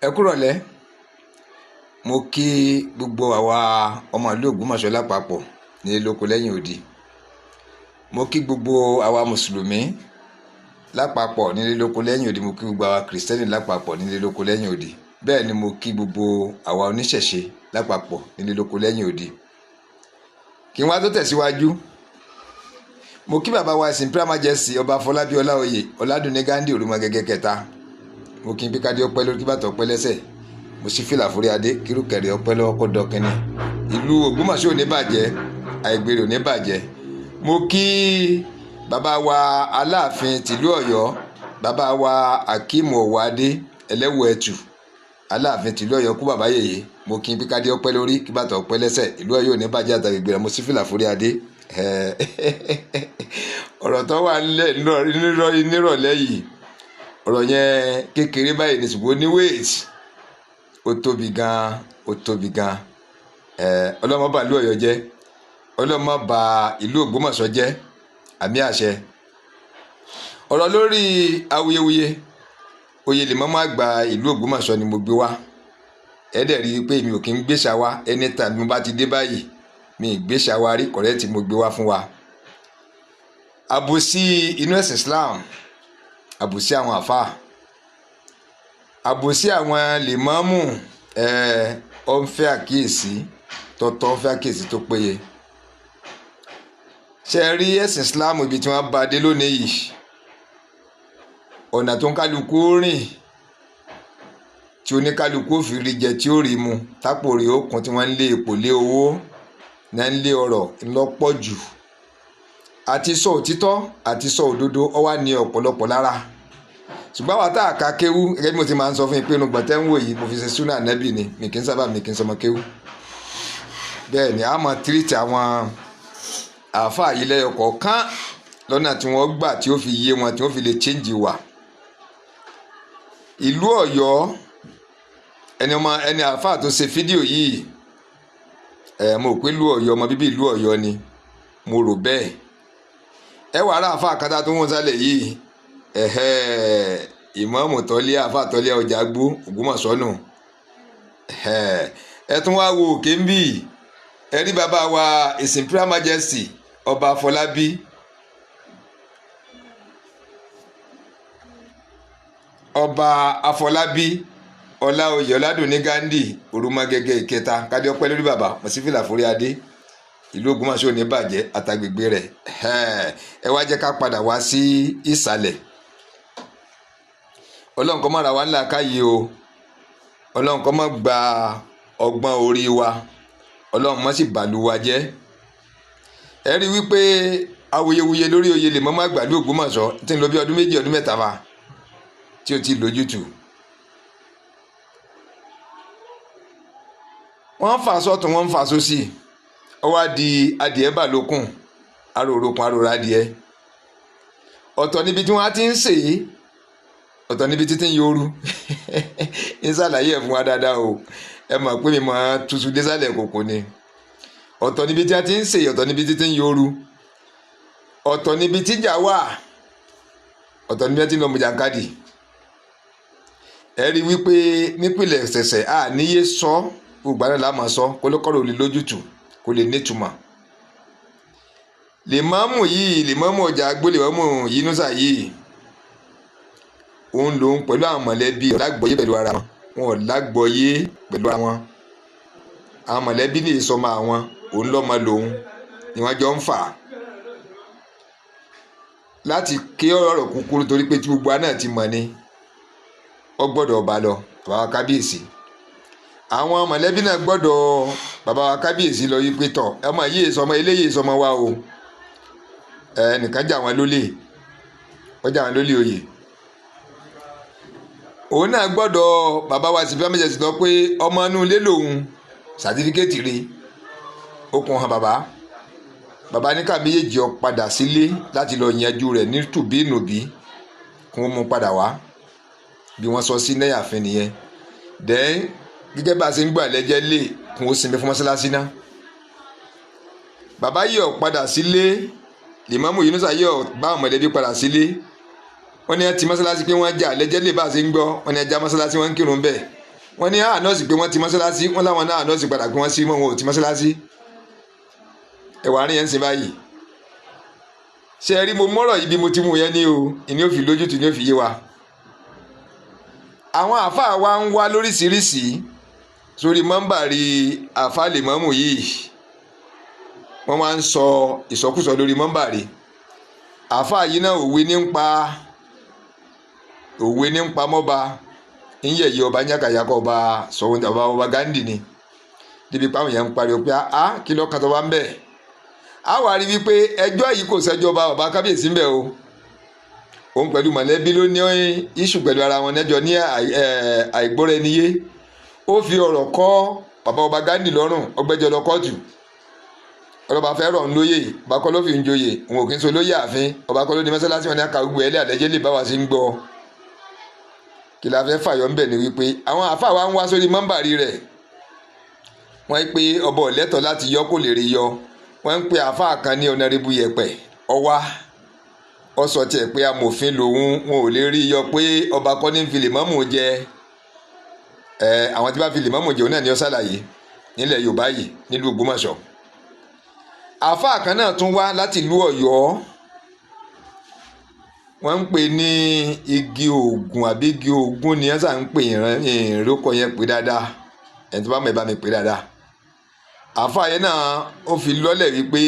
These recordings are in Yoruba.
Ẹ kúrọ̀lẹ́. Mo kí gbogbo àwa ọmọ ìlú Ògbómọ̀ṣọ́ lápapọ̀ ní lóko lẹ́yìn odi. Mo kí gbogbo àwa mùsùlùmí lápapọ̀ nílé lóko lẹ́yìn odi. Mo kí gbogbo àwa kìrìsìtẹ́nì lápapọ̀ nílé lóko lẹ́yìn odi. Bẹ́ẹ̀ ni mo kí gbogbo àwa oníṣẹ̀ṣe lápapọ̀ nílé lóko lẹ́yìn odi. Kí n wá tó tẹ̀síwájú, mo kí bàbá wa His Imperial Majesty Ọba Afọlábí Ọláoyè Ọládùnní Ghandi Òrùmọgẹgẹ kẹta. Mo kí n bí kádé ọpẹ́ lórí, kí bàtà ọpẹ́ lẹ́sẹ̀. Mo sì fìlà forí adé, kírúkẹrẹ ọpẹ́ lọ́wọ́ kó dọkínní. Ìlú Ògbómọ̀ṣọ́ ò ní bàjẹ́, àìgbèrè ò ní bàjẹ́. Mo kí bàbá wa Aláàfin tìlú Ọ̀yọ́, bàbá wa Akeem Ọwọ́adé Ẹlẹ́wọ̀ Ẹ̀tù, Aláàfin tìlú Ọ̀yọ́, kú bàbá yèyé. Mo kí n bí kádé ọpẹ́ lórí, kí bàtà ọpẹ́ lẹ́sẹ̀. Ìlú Ọ̀yọ́ ò ní bàjẹ́ àtàgbègbè rẹ̀. Mo sì fìlà forí adé. Ọ̀rọ̀ tó wà nílẹ̀ nírọ̀lẹ́ yìí, ọ̀rọ̀ yẹn kékeré báyìí ní, ṣùgbọ́n ní weight, ó tóbi gan, ó tóbi gan. Ọlọ́mọ bá ìlú Ọ̀yọ́ jẹ́, ọlọ́mọ bá ìlú Ògbómọ̀ṣọ́ jẹ́, àmì àṣẹ. Ọ̀rọ̀ lórí awuyewuye oyè lèmọ́mọ́ àgbà ìlú Ògbómọ̀ṣọ́ ni mo gbé wá. Ẹ dẹ̀ rí i pé mi ò kí ń gbéṣà wá. Anytime mo bá ti dé báyìí, mi ì gbéṣà wá rí correct. Mo gbé wá fún wa àbòsí inú ẹ̀sìn Islam, àbòsí àwọn àfáà, àbòsí àwọn lèmọ́mù. Ọ ń fẹ́ àkíyèsí tọ́tọ́, ń fẹ́ àkíyèsí tó péye. Ṣe rí ẹ̀sìn Islam, ibi tí wọ́n bá dé lónìí yìí, ọ̀nà tó ń kálukú rìn tí oníkálukú fi rí jẹ, tí ó rí mu, tápò rí okùn, tí wọ́n ń lé ipò, lé owó náà, ń lé ọrọ̀ ńlọ́pọ̀ jù. Àti sọ òtítọ́ àti sọ òdodo, ó wà ní ọ̀pọ̀lọpọ̀ lára. Ṣùgbọ́n àwọn tá a ka kéwú, gẹ́gẹ́ bí mo ti máa ń sọ fún yín pé inú gbọ̀ntẹ́ ń wò yìí, mo fi ṣe súnà nẹ́bì ni. Mi kì í sábà, mi kì í sọmọ kéwú. Bẹ́ẹ̀ ni a máa treat àwọn àáfàá yìí lẹ́yọ kọ̀ọ̀kan lọ́nà tí wọ́n gbà tí ó fi yé wọn, tí wọ́n fi lè change wà. Ìlú Ọ̀yọ́, ẹni ọmọ ẹni àáfàá tó ṣe fídíò yìí, ẹ mo pé ìlú Ọ̀yọ́, ọmọ bíbí ìlú Ọ̀yọ́ ni, mo rò bẹ́ẹ̀. Ẹ wà á àáfàá kan tó ń sálẹ̀ yìí, ẹ̀hẹ́, ìmáàmù tọ́lé, àáfàá tọ́lé ọjà gbó Ògbómọ̀ṣọ́ nù. Ẹ tún wá wo òkè ń bì, ẹ rí bàbá wa His Imperial Majesty Ọba Afọlábí Ọba Afọlábí Ọláoyè Ọládùnní Ghandi Òrùmọgẹgẹ ìkẹta. Kádé ọpẹ́ lórí bàbá, mọ̀sífìlà forí adé. Ìlú Ògbómọ̀ṣọ́ ò ní bàjẹ́ àtàgbègbè rẹ̀. Ẹ wá jẹ́ ká padà wá sí ìsàlẹ̀. Ọlọ́run kó má ra wa ńlá káyé o. Ọlọ́run kó má gba ọgbọ́n orí wa. Ọlọ́run má sì bàlú wa jẹ́. Ẹ rí wípé awuyewuye lórí oyè lè mọ́mọ́ àgbà ní Ògbómọ̀ṣọ́ tí ń lọ bí ọdún 2, ọdún 3 fa tí ó ti lójútùú. Wọ́n ń fà sọ́tún, wọ́n ń fà sósì, ó wá di adìẹ bà lókun, aròrokùn aròrò adìẹ. Ọ̀tọ̀ níbi tí wọ́n á ti ń sè é, ọ̀tọ̀ níbi títí ń yoru. Ń ṣàlàyé ẹ̀ fún wa dáadáa o. Ẹ mọ̀ pé mi mọ̀ tuntun désàlẹ̀ kòkò ni. Ọ̀tọ̀ níbi tí wọ́n ti ń sè, ọ̀tọ̀ níbi títí ń yoru, ọ̀tọ̀ níbi tíjà wà, ọ̀tọ̀ níbi tí ń lọ mọ̀jàǹkadì. Ẹ rí wípé nípìnlẹ̀ ṣẹ̀ṣẹ̀ à níyé sọ gbogbo àná làá sọ kólókọ́rọ̀ ò lè lójútùú, kó lè nítumọ̀. Lèmọ́mù yìí, lèmọ́mù ọjà agbó, lèmọ́mù Yínúsà yìí, òun lòun pẹ̀lú àwọn mọ̀lẹ́bí lágbọ̀ọ́yé pẹ̀lú ara wọn. Wọn ò lágbọ̀ọ́yé pẹ̀lú ara wọn. Àwọn mọ̀lẹ́bí ní ìsọmọ àwọn, òun lọ́mọ lòun ni wọ́n jọ ń fà á láti kí ọ̀rọ̀ kúkúrú, torí pé tí gbogbo wa náà ti mọ̀ ni ó gbọ́dọ̀ ọba lọ bàbá wa kábíyèsí. Àwọn mọ̀lẹ́bí náà gbọ́dọ̀ bàbá wa kábíyèsí lọ yí pé tọ̀, ọmọ yìí sọmọ eléyìí sọmọ wa o. Ẹnìkan jà wọ́n lólè, ó jà wọ́n lólè oyè. Òun náà gbọ́dọ̀ bàbá wa sì fi ọmọ lọ pé ọmọ inú ilé lòun, sàtífíkẹ́tì rí okùn hàn bàbá. Bàbá ní ká méjèèjì ọ padà sílé láti lọ yanjú rẹ̀ ní tùbí-nùbí, kí wọ́n mú padà wá bí wọ́n sọ sí nẹ́yàfin nìyẹn. Then gẹ́gẹ́ bá a ṣe ń gbà lẹ́jẹ́ lè kún ó sinmi fún mọ́ṣáláṣí náà. Bàbá yìí ọ̀ padà sílé. Lèmọ́mù Yunusa yìí ọ̀ bá àwọn mọ̀lẹ́bí padà sílé. Wọ́n ní ẹ ti mọ́ṣáláṣí pé wọ́n jà lẹ́jẹ́ lè bá a ṣe ń gbọ́. Wọ́n ní ẹ já mọ́ṣáláṣí, wọ́n ń kírun bẹ́ẹ̀. Wọ́n ní announce pé wọ́n ti mọ́sálásí. Wọ́n láwọn náà announce padà pé wọ́n sí mọ́, wọn ò ti mọ́sálásí. Ẹ̀wà àárín yẹn ń sin báyìí. Ṣe rí, mo mọ́rọ̀ yìí bí mo ti mú yẹn ní o, ìní ò fi lójútùú, ní ò fi yé wa. Àwọn àáfàá wa ń wá lóríṣiríṣi sórí mọ́ńbàrí àáfàá lèmọ́mù yìí. Wọ́n máa ń sọ ìsọkúsọ lórí mọ́ńbàrí àáfàá yìí náà. Òwe ní ń pa, òwe ní ń pa mọ́ba, ń yẹ̀yẹ́ ọba nyàkàyàkọ̀, ọba sọ̀wọ́n, ọba ọba Gandhi ni, débi pàwọn yẹn ń pariwo pé a kí lọ́kàn tó bá ń bẹ̀. A wà rí wípé ẹjọ́ yìí kò sẹ́jọ́ ọba bàbá kábíyèsí ń bẹ̀ o. Òun pẹ̀lú mọ̀lẹ́bí ló ní issue pẹ̀lú ara wọn nẹ́jọ ní àìgbọ́ra ẹni yé. Ó fi ọ̀rọ̀ kọ́ bàbá ọba Gandhi lọ́rùn, ọgbẹ́jọ́ lọ kóòtù. Ọlọ́ba fẹ́ rọ̀ ń lóyè, ọba kọ́ ló fi ń joyè, òun ò kí ń so lóyè ààfin, ọba kọ́ ló ní mọ́sálásí. Wọn ní aka gbogbo ẹlẹ́ àlẹ́jẹ́ lè bá wa sí ń gbọ́. Kí la fẹ́ fàyọ̀ ńbẹ̀ ni wípé àwọn àáfàá wa ń wá sórí mọ́ńbàrí rẹ̀, wọ́n pe ọba ọ̀lẹ́tọ̀ láti yọ, kò lè rí yọ. Wọ́n ń pe àáfàá kan ní Honourable Yẹ̀pẹ̀ ọwá, ọ sọ tiẹ̀ pé amòfin lòun, wọn ò lè rí yọ, pé ọba kọ́ ní fi lèmọ́mù jẹ. Ẹ àwọn tí bá fi lèmọ́mù jẹ, òun náà ni ó ṣàlàyé nílẹ̀ Yorùbá yìí, nílùú Ògbómọ̀ṣọ́. Àáfàá kan náà tún wá láti ìlú Ọ̀yọ́, wọ́n ń pè ní igi ògùn àbí igi ògùn ni wọ́n sà ń pè. Ìrìnrókọ yẹn pè dáadáa, ẹni tó bá mọ̀ ẹ́ bá mi pè dáadáa. Àáfàá yẹn náà ó fi lọ́lẹ̀ wípé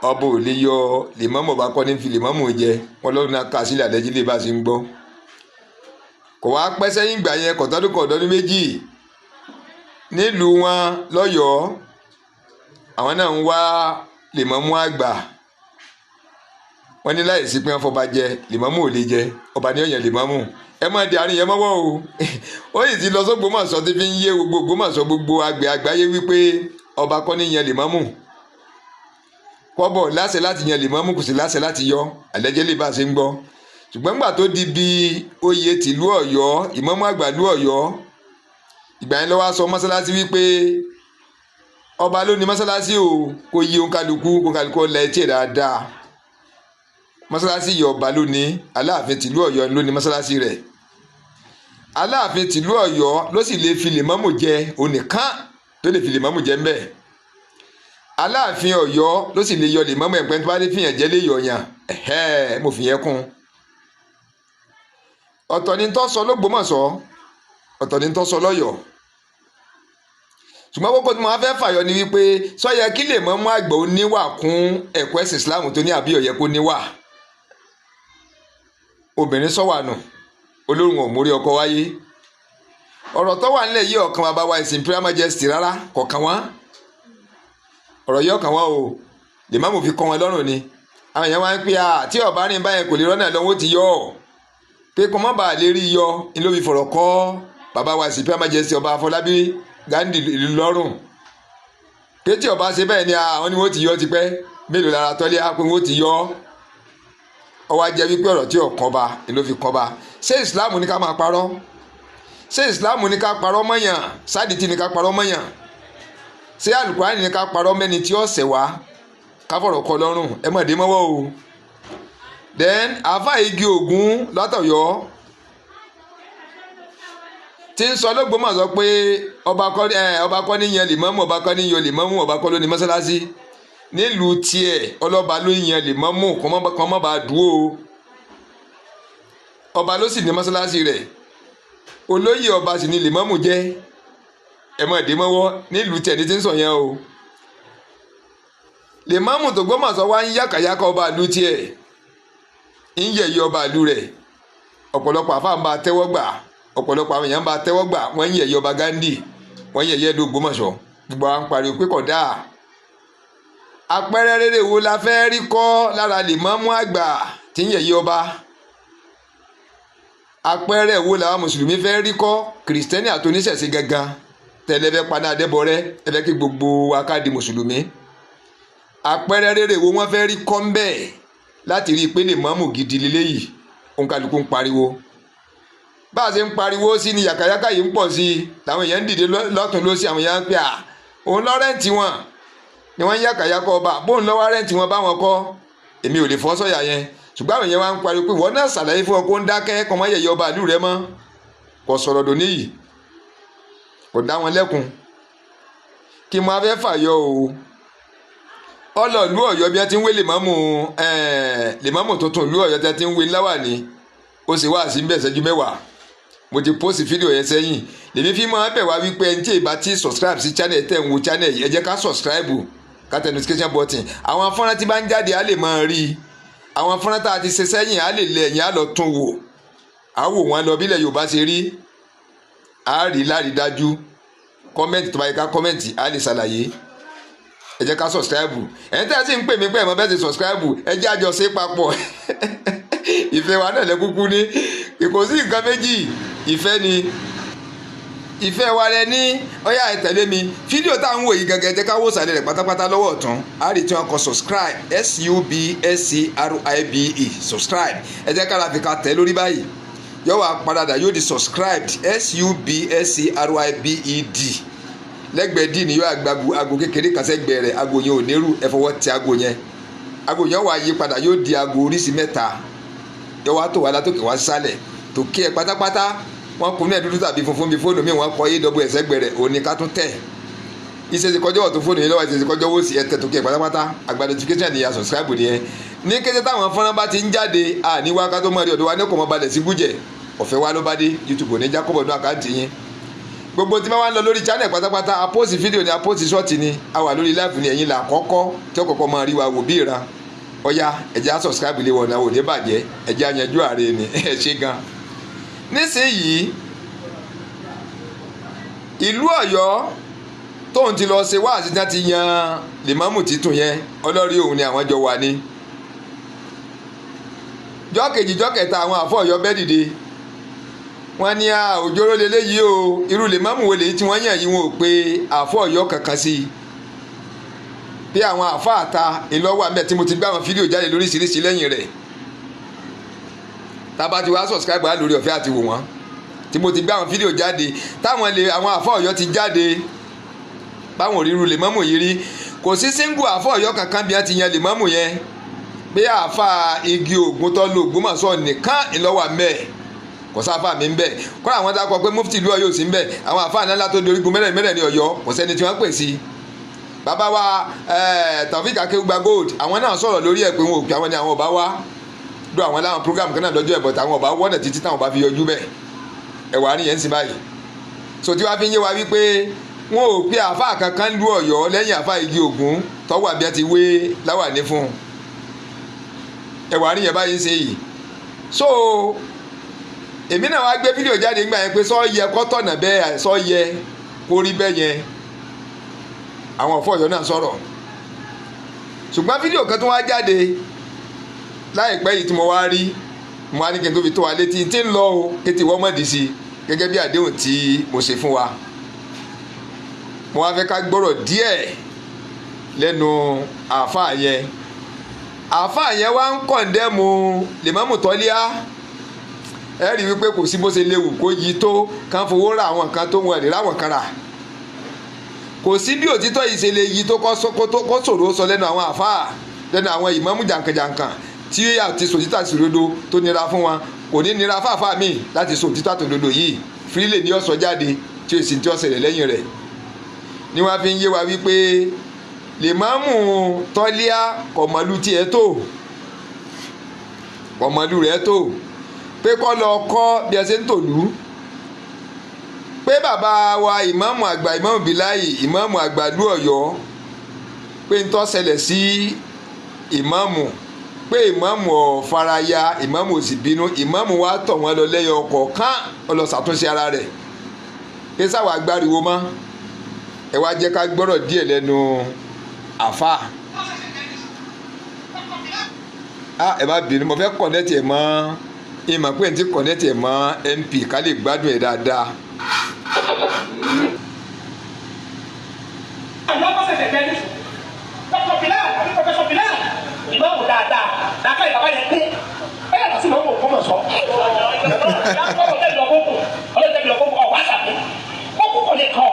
ọba ò lè yọ lèmọ́mù, ọba kọ́ ní fi lèmọ́mù jẹ. Wọn lọ́dún náà kà sílẹ̀ àlẹ́jí lè bá a ṣe ń gbọ́. Kò wá pẹ́ sẹ́yìn ìgbà yẹn, kọ̀tọ́dún kọ̀ọ̀dọ́dún méjì, nílùú wọn lọ́yọ̀ọ́, àwọn náà ń wá lèmọ́mù àgbà. Wọ́n ní láì sí pé wọ́n fọba jẹ, lèmọ́mù ò lè jẹ, ọba ní ọ̀yàn lèmọ́mù. Ẹ má di àárín yẹn mọ́wọ́ o. Ó sì ti lọ sÓgbómọ̀ṣọ́ tí fi ń yé gbogbo Ògbómọ̀ṣọ́, gbogbo àgbẹ̀ àgbáyé wípé ọba kọ́ ní yan lèmọ́mù. Kọ́bọ̀ láṣẹ láti yan lèmọ́mù, kò sí láṣẹ láti yọ àlẹ́jẹ́ lè bá a ṣe ń gbọ́. Ṣùgbọ́n gbà tó di bí oyè tìlú Ọ̀yọ́, ìmámù àgbà ìlú Ọ̀yọ́, ìgbà yẹn ló wá sọ mọ́sálásí wípé ọba ló ní mọ́sálásí o. Kò yí òǹkàlùkù, òǹkàlùkù ọ̀la etí ẹ̀ dáadáa. Mọ́sálásí yìí, ọba ló ní, Aláàfin tìlú Ọ̀yọ́ ló ní mọ́sálásí rẹ̀. Aláàfin tìlú Ọ̀yọ́ ló sì lè fi lèmọ́mù jẹ, onìkan tó lè fi lèmọ́mù jẹ ńbẹ̀. Aláàfin Ọ̀yọ́ ló sì lè yọ lèmọ́mù. Ẹ̀pẹ́ tó bá lè fìyàn jẹ́ lè yọ̀yàn ẹ̀hẹ́, mo fi yẹn kún. Ọ̀tọ̀ ni tó sọ lÓgbómọ̀ṣọ́, ọ̀tọ̀ ni tó sọ lọ́yọ̀ọ́. Ṣùgbọ́n kókó tí mo fẹ́ fàyọ ni wípé sọ yẹ kí lèmọ́mù àgbà ó níwà kún ẹ̀kọ́ ẹ̀sìn Islam tó ní, àbí ó yẹ kó níwà? Obìnrin sọ̀wà nù, olóhùn ò mórí ọkọ wáyé. Ọ̀rọ̀ tó wà nílẹ̀ yìí, ọ̀kan bàbá wa His Imperial Majesty rárá, kọ̀ọ̀kan wọn. Ọ̀rọ̀ yìí ọ̀kan wọn o, lèmọ́mù fi kọ́ wọn lọ́rùn ni. Àwọn èèyàn wá ń pè á tí ọ̀bá rìn báyẹn kò lè rọ́nà lọ́wọ́ ti yọ ọ́, pé kó má bàa lè rí yọ ni ló fi fọ̀rọ̀ kọ́ bàbá wa His Imperial Majesty Ọba Afọlábí Gandhi ìlú lọ́rùn, pé tí ọba ṣe bẹ́ẹ̀ ni àwọn ni wọ́n ti yọ tipẹ́. Mélòó lára tọ́lé á pé wọ́n ti yọ ọ wá jẹ́ wípé ọ̀rọ̀ tí ọ̀kan ba ni ló fi kọ́ ba. Ṣé Ìsìláàmù ní ká máa parọ́? Ṣé Ìsìláàmù ní ká parọ́ mọ́yàn? Sádìtì ní ká parọ́ mọ́yàn? Ṣé Àlùkùránì ní ká parọ́ mẹ́ni tí ó ṣẹ̀ wá, ká fọ̀rọ̀ kọ lọ́rùn? Ẹ mọ̀ dé mọ́wọ́ o. Then àáfà igi ògún látọ̀yọ́ tí ń sọ lÓgbómọ̀ṣọ́ pé ọba kọ́ ní yan lèmọ́mù, ọba kọ́ ní yan lèmọ́mù, ọba kọ́ ló ní mọ́sálásí. Nílùú tiẹ̀, ọlọ́ba ló yan lèmọ́mù, kọ́ mọ́ bá dúró. Ọba ló sì ní mọ́sálásí rẹ̀, olóyè ọba sì ní lèmọ́mù jẹ́. Ẹ mọ̀ dé mọ́wọ́, nílùú tiẹ̀ ní ti ń sọ yẹn o. Lèmọ́mù tó Gbómọ̀ṣọ́ wá ń yàkàyàkà ọba ìlú tiẹ̀, ń yẹ̀yẹ́ ọba ìlú rẹ̀. Ọ̀pọ̀lọpọ̀ àfáà ń bá tẹ́wọ́ gbà, ọ̀pọ̀lọpọ̀ àwọn èèyàn ń bá tẹ́wọ́ gbà. Wọ́n ń yẹ̀yẹ́ ọba Gandhi, wọ́n ń yẹ̀yẹ́ ìlú Ògbómọ̀ṣọ́. Gbogbo àwọn ń pariwo pé kò dáa. Àpẹẹrẹ rere wo la fẹ́ rí kọ́ lára lèmọ́mù àgbà tí ń yẹ̀yẹ́ ọba? Àpẹẹrẹ wo làwọn mùsùlùmí fẹ́ rí kọ́, kìrìsìtẹ́nì àti oníṣẹ̀ṣe gangan tẹ̀lé fẹ́ paná adébọrẹ́, ẹ fẹ́ kí gbogbo wa ká di mùsùlùmí? Àpẹẹrẹ rere wo wọ́n fẹ́ rí kọ́ ń bẹ́ẹ̀ láti rí i pé lèmọ́mù gidi leléyìí? Òǹkàlùkù ń pariwo. Bá a ṣe ń pariwo sí ni yàkàyàkà yìí ń pọ̀ sí i, làwọn èèyàn ń dìde lọ́tún lọ́sí. Àwọn èèyàn ń pè à òun lọ rent wọn ni wọ́n ń yàkàyàkà ọba. Bóun lọ́wọ́ rent wọn báwọn kọ́, èmi ò lè fọ́ sọ̀yà yẹn. Ṣùgbọ́n àwọn èèyàn wá ń pariwo pé wọ́n náà ṣàlàyé fún ọ kó ń dákẹ́, kọ́ mọ́ yẹ̀yẹ́ ọba ìlú rẹ mọ́. Kò sọ̀rọ̀ dòní yìí. Kò dá wọn lẹ́kun. Kí mo fẹ́ fàyọ o, ọlọ́ọ̀lú Ọ̀yọ́ bí wọ́n ti ń wé lèmọ́mù lèmọ́mù tuntun ìlú Ọ̀yọ́ tí wọ́n ti ń wé láwàní, ó sì wá sí ń bẹ̀ ṣẹ́jú 10. Mo ti post fídíò yẹn sẹ́yìn. Lèmi fi máa bẹ̀ wá wípé ẹni tí ì bá ti subscribe sí channel tẹ̀ ń wo channel yìí, ẹ jẹ́ ká subscribe, ká tẹ notification button. Àwọn fọ́nrán tí bá ń jáde, á lè máa rí i. Àwọn fọ́nrán tá a ti ṣe sẹ́yìn, á lè lẹ ẹ̀yìn, á lọ tún wò, á wò wọ́n lọ bílẹ̀ Yorùbá ṣe rí, á rí lárídájú. Comment tó bá yẹ ká comment, á lè ṣàlàyé. Ẹ jẹ́ ká subscribe. Ẹ̀yin tí a sì ń pè mí pé ẹ̀ mọ́ bẹ́ẹ̀ ti subscribe, ẹ jẹ́ àjọ ṣe papọ̀. Ìfẹ́ wa náà lẹ́kúkú ní, kò sí nǹkan méjì, ìfẹ́ ni. Ìfẹ́ wa rẹ ní. Ọyá, ẹ tẹ̀lé mi. Fídíò tá à ń wò yìí gangan, ẹ jẹ́ ká wò sàlẹ̀ rẹ̀ pátápátá lọ́wọ́ ọ̀tún. Á rí tí wọ́n kọ subscribe, subscribe, subscribe. Ẹ jẹ́ ká la fi ká tẹ̀ lórí báyìí. Yóò wá padà, yóò di subscribed, subscribed. Lẹ́gbẹ̀ẹ́ d ni yóò àgbàgbọ́ aago kékeré kan sẹ́gbẹ̀ẹ́ rẹ̀. Aago yẹn ò nírú, ẹ fọwọ́ tẹ aago yẹn. Aago yẹn wá yí padà, yóò di aago oríṣi 3. Yóò wá tó wá látòkè wá sísàlẹ̀ tòkè ẹ̀ pátápátá. Wọ́n kun ní ẹ̀ dúdú tàbí funfun bí fóònù mi. Wọ́n kọ aws ẹgbẹ́ rẹ̀, òní ká tún tẹ̀. Ìṣèṣì kọjọ́ ọ̀tún fóònù yìí lọ́wọ́, ìṣèṣì kọjọ́ wò sí ẹ̀tẹ̀ tòkè ẹ̀ pátápátá. Àgbà notification ni, a subscribe nìyẹn. Ní kété táwọn fọ́nrán bá ti ń jáde, àní wá ká tó mọ̀ rí ọ̀dọ̀ wa ní kò mọ̀ balẹ̀ sí gújẹ̀. Ọ̀fẹ́ wa ló bá dé. YouTube ní Jacob ọdún account yín. Gbogbo tí wọ́n wá ń lọ lórí channel pátápátá, a post fídíò ni, a post short ni, a wà lórí live ni, ẹ̀yin là kọ́kọ́ tí ó kọ́kọ́ máa rí wa wò bí ìran. Ọ̀ya, ẹ jẹ́ á subscribe lé wọn náà, ò ní bàjẹ́. Ẹ jẹ́ á yanjú ààrẹ ni. Ẹ ṣe gan. Nísìnyìí, ìlú Ọ̀yọ́ tóun ti lọ ṣe wáàsí tí wọ́n ti yan lèmọ́mù títún yẹn, ọlọ́rí òun ni àwọn jọ wà ní. Jọ́ kejì, jọ́ kẹta, àwọn àfọ̀ Ọ̀yọ́ bẹ́ dìde. Wọ́n ní òjòrò lélẹ́yìí o, irú lèmọ́mù wo lèyí tí wọ́n yàn yìí? Wọn ò pe àfọ̀ Ọ̀yọ́ kankan sí i. Bí àwọn àfa àta ìlọ́wọ́ àmì tí mo ti gbé àwọn fídíò jáde lóríṣiríṣi lẹ́yìn rẹ̀. Tábà ti wá subscribe á lórí ọ̀fẹ́ àti wò wọ́n, tí mo ti gbé àwọn fídíò jáde táwọn lè àwọn àfa Ọ̀yọ́ ti jáde báwọn òríru lèmọ́mù yìí rí. Kò sí single àfa Ọ̀yọ́ kankan bí wọ́n ti yan lèmọ́mù yẹn, pé àfa igi ògùn tó lo Ògbómọ̀ṣọ́ nìkan ìlọ́wọ́ àmẹ́. Kò sáfà mi ń bẹ̀ kọ́ra. Àwọn dákọ̀ pé mufti ìlú Ọ̀yọ́ ò sí ń bẹ̀. Àwọn àfa ńlá tó dorígun mẹ́rẹ̀ mẹ́rẹ̀ ní Ọ̀yọ́, kò sẹ́ni tí wọ́n pè sí. Bàbá wa Taofik Akéwùgbà Gold, àwọn náà sọ̀rọ̀ lórí ẹ̀ pé wọn ò pè àwọn ni àwọn ọba wá dún àwọn láwọn program kan náà lọ́jọ́ ẹ̀bọ̀ táwọn ọba wọ́nà títí táwọn ọba fi yọjú bẹ́ẹ̀. Ẹ̀wà àárín yẹn ń sin báyìí. So tí wàá fi ń yé wa wípé wọn ò pe àáfàá kankan lu Ọ̀yọ́ lẹ́yìn àáfàá igi ògún tọ́wọ́ àbí ti wé láwàní fún un. Ẹ̀wà àárín yẹn báyìí ń ṣe yìí. So èmi náà wá gbé fídíò jáde nígbà yẹn pé sọ yẹ kó tọ̀nà bẹ́ẹ̀, sọ yẹ kó rí bẹ́ẹ̀ yẹn. Àwọn ọ̀fọ̀ Ọ̀yọ́ náà sọ̀rọ̀, ṣùgbọ́n fídíò kan tó wá jáde láìpẹ́ yìí tí mo wá rí, mo wá ní kí n tó fi tó wa létí tí ń lọ o, kété wọ́n mọ̀dí sí i gẹ́gẹ́ bí àdéhùn tí mo ṣe fún wa. Mo wá fẹ́ ká gbọ́rọ̀ díẹ̀ lẹ́nu àáfàá yẹn. Àáfàá yẹn wá ń condemn lèmọ́mù tọ́líà. Ẹ rí wípé kò sí bó ṣe léwu kó yí tó kán fowó ra àwọn kan tó wọn lè ráwọn kan rà. Kò sí bí òtítọ́ yìí ṣe lè yí tó kó ṣòro sọ lẹ́nu àwọn àáfàá, lẹ́nu àwọn ìmámù jàǹkànjàǹkàn tí àti sòtítọ́ àti sòdodo tó nira fún wọn. Kò ní nira fáfáà míì láti sòtítọ́ àti òdodo yìí fírílẹ̀ ní ọ̀sọ̀ jáde tí èsì tí ó ṣẹlẹ̀ lẹ́yìn rẹ̀ ni wọ́n fi ń yé wa wípé lèmọ́mù tọ́líà kọ̀mọ́lù tiẹ̀ tó kọ̀mọ́lù rẹ̀ tó pé kọ́ lọ kọ́ bí ẹ ṣe ń tòlú, pé bàbá wa ìmáàmù àgbà, ìmáàmù Bíláì, ìmáàmù àgbà lú Ọ̀yọ́, pé ń tó ṣẹlẹ̀ sí ìmáàmù, pé ìmáàmù ò faraya, ìmáàmù ò sì bínú. Ìmáàmù wa tọ̀ wọ́n lọ lẹ́yọ kọ̀ọ̀kan, ó lọ ṣàtúnṣe ara rẹ̀, pé sáwà gbáriwo mọ́. Ẹ wá jẹ́ ká gbọ́rọ̀ díẹ̀ lẹ́nu àfa. Ẹ má bínú, mo fẹ́ connect ẹ̀ mọ́ ìmọ̀ pé n ti connect ẹ̀ mọ́ MP ká lè gbádùn ẹ̀ dáadáa. Àwọn ọmọ ṣẹ̀ṣẹ̀ jẹ́ ní Dr. Bilal àbí Professor Bilal, ìmáàmù dáadáa làákà ìbàbá yẹn kún ẹ yàtọ̀ sí ìmáàmù Ògbómọ̀ṣọ́. Ọlọ́dẹ lọ kókò ọ̀wá sàmì kókò kò lè kọ́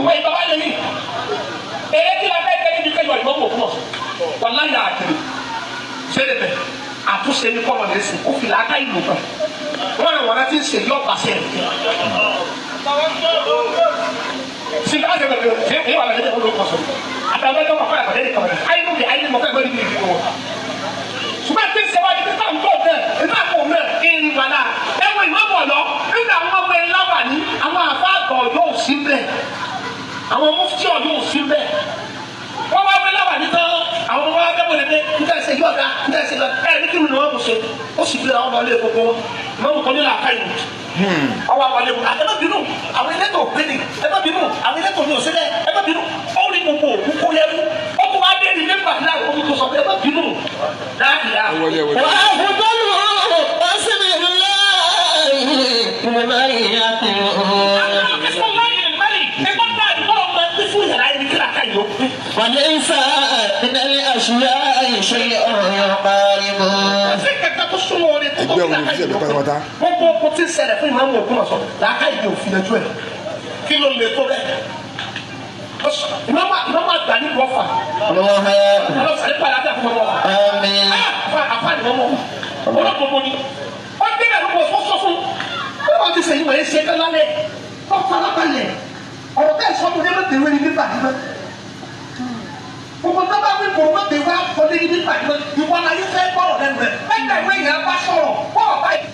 wọ́n ìbàbá yẹn ní èrè tí la fẹ́ tẹ́lẹ̀ bí kẹ́yọ̀ ìmáàmù Ògbómọ̀ṣọ́ wàláyà àkèrè sẹ́lẹ̀ bẹ̀ àtúnṣe ní kọ́lọ̀ ní sùn kó fi làákà ìlú kan wọ́n rẹ̀ wọ́n ti ń ṣe yọ pàṣẹ. Àwọn mufti ọdún òsín bẹ́ẹ̀ wọ́n wá wí láwà ní tán àwọn ọmọ wa bẹ́ẹ̀ wọlé pé níta ṣe yọ̀ọ̀dá níta ṣe yọ̀ọ̀dá ẹ̀ ní kí ni wọ́n mú ṣe ó sì gbé àwọn ọmọ ilé gbogbo mọ́mú kan nílò àká ìlú ọwọ́ àwọn ilé ẹ má bínú àwọn elétò òpinni ẹ má bínú àwọn elétò ní òṣèlè ẹ má bínú ó rí gbogbo òkú kó lẹ́rú ó kó wá dé ní mẹ́fà náà ó tó sọ pé ẹ má bínú láàyè. وليس من الأشياء شيء يقارب. Ẹgbẹ́ òun ní ìṣẹ̀lẹ̀ pátápátá. Gbogbo kò tí ń ṣẹlẹ̀ fún ìmáàmù Ògbómọ̀ṣọ́ làákà ìdè òfin ẹjọ́ ẹ̀ kí ló lè tó bẹ́ẹ̀. Ìmáàmù àgbà nílùú Ọ̀fà. Ọlọ́sàn nípa àlàáfíà fún ọmọ wa. Àfa ni wọ́n mọ̀ ọlọ́gbọ̀gbọ̀ ni. Ó dé bẹ̀rù pọ̀ sọ́sọ́ fún. Bí wọ́n ti sèyí wọ̀nyí ṣe é lálẹ́ ó farabalẹ̀ ọ̀rọ̀ tẹ́ sọ́dún ní ẹ̀mẹ́tẹ̀wé ni nípa àdìmọ́. Gbogbo tó bá wí kò mọ̀tẹ̀ wá kọ́lé ní nípa àdìmọ́ ìwọ la yóò fẹ́ gbọ́rọ̀ lẹ́nu rẹ̀ ẹ̀ka ìwé yẹn bá sọ̀rọ̀ bọ́ọ̀ báyìí.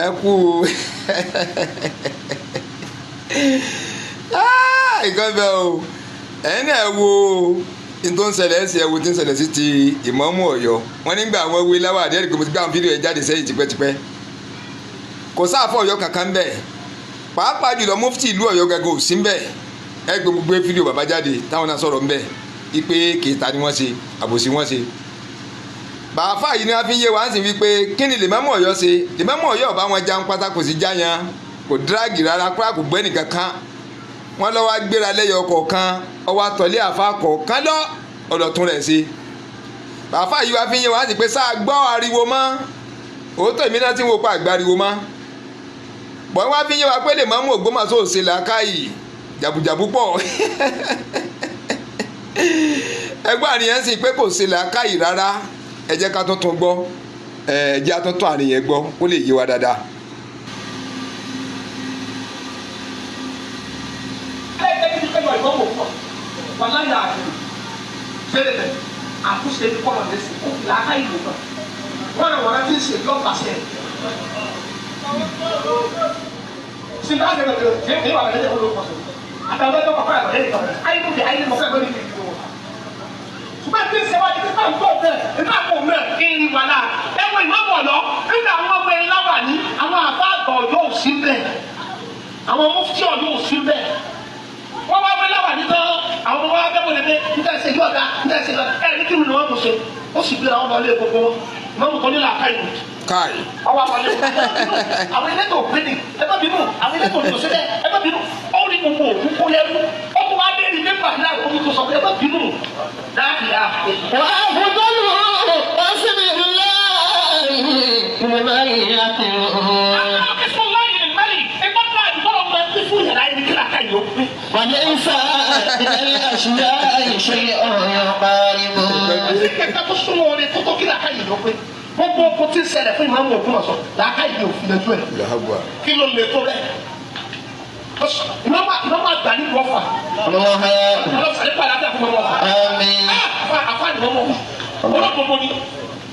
Ẹ kú nǹkan bẹ́ẹ̀ o ẹ̀yin náà wo n tó ń ṣẹlẹ̀ ẹ̀sìn ẹ̀wò tí ń ṣẹlẹ̀ sí ti ìmáàmù Ọ̀yọ́ wọn nígbà wọn wí láwà àdéhùn kò tí gbà wọn fídíò yẹn jáde sẹ́yìn tipẹ́tipẹ́ kò sáàfọ̀ Ọ̀yọ́ kankan bẹ́ẹ̀ pàápàá jùlọ mufti ìlú Ọ̀yọ́ gẹ́gẹ́ ò sí bẹ́ẹ̀ ẹ gbé gbogbo fídíò bàbá jáde táwọn náà sọ̀rọ̀ ńbẹ̀ ipe kìtà ni wọ́n ṣe àbòsí wọ́n ṣe. Bàáfà yìí ni wọ́n fi ń yé wa ń sìn wípé kí ni lèmọ́mù Ọ̀yọ́ ṣe lèmọ́mù Ọ̀yọ́ ọ̀bá wọn já ń pátá kò sí jáyan kò dírágì rárá kúrà kò gbẹ́ nìkan kan wọ́n lọ́wọ́ gbéra lẹ́yọ kọ̀ọ̀kan ọwọ́ àtọ̀lé àfa kọ̀ọ̀kan lọ ọ̀dọ̀tún rẹ̀ ṣe. Bàáfà yìí wá fi ń yé wa ń sìn pé sáà gbọ́ ariwo mọ́ òótọ́ èmi náà ti ń wo pa àgbà ariwo mọ́ bọ́n wá fi ń yé wa pé lèmọ́mù Ògbómọ̀ṣọ́ ò ṣe làákàyè jàbùjàbù pọ̀ ẹgbẹ́ àríyàn sì pé kò ṣe làákàyè rárá ẹ jẹ́ ká tuntun gbọ́ ẹ jẹ́ àtúntún àríyàn gbọ́ kó lè yé wa dáadáa. Ṣùgbọ́n tí ń ṣe wá ní pípa ń bọ̀ bẹ́ẹ̀ nígbà kò mẹ́ kí n wà láà ẹ̀wọ̀n ìmọ̀mọ̀ lọ nígbà àwọn ọmọ ẹ̀ láwà ní àwọn àbá àgbà Ọ̀yọ́ ò sí bẹ́ẹ̀ àwọn mufti Ọ̀yọ́ ò sí bẹ́ẹ̀ wọ́n wá wí láwà ní tán àwọn ọmọ wa bẹ́ẹ̀ wọlé pé níta ṣe yọ̀ọ̀dá níta ṣe yọ̀ọ̀dá ẹ̀ ní kí ni wọ́n mú ṣe ó sì gbéra wọn lọ ilé gbogbo wọn mọ́mú kan nílò àká ìlú. Káì. Ọwọ́ àwọn ilé àwọn elétò òpinni ẹ má bínú àwọn elétò òṣèlè ẹ má bínú ó rí gbogbo òkú kó lẹ́rú ó tún wá dé ní mẹ́fà náà ó tún sọ pé ẹ má bínú láàyè á. وليس من الأشياء شيء يقارب. Gbogbo kò tí ń ṣẹlẹ̀ fún ìmáàmù Ògbómọ̀ṣọ́ làákà ìdè òfin ẹjọ́ ẹ̀ kí ló lè tó bẹ́ẹ̀. Ìmáàmù àgbà nílùú Ọ̀fà. Ọlọ́sàn nípa àlàáfíà fún ọmọ wa. Àfa ni wọ́n mọ̀ ọlọ́gbọ̀gbọ̀ ni.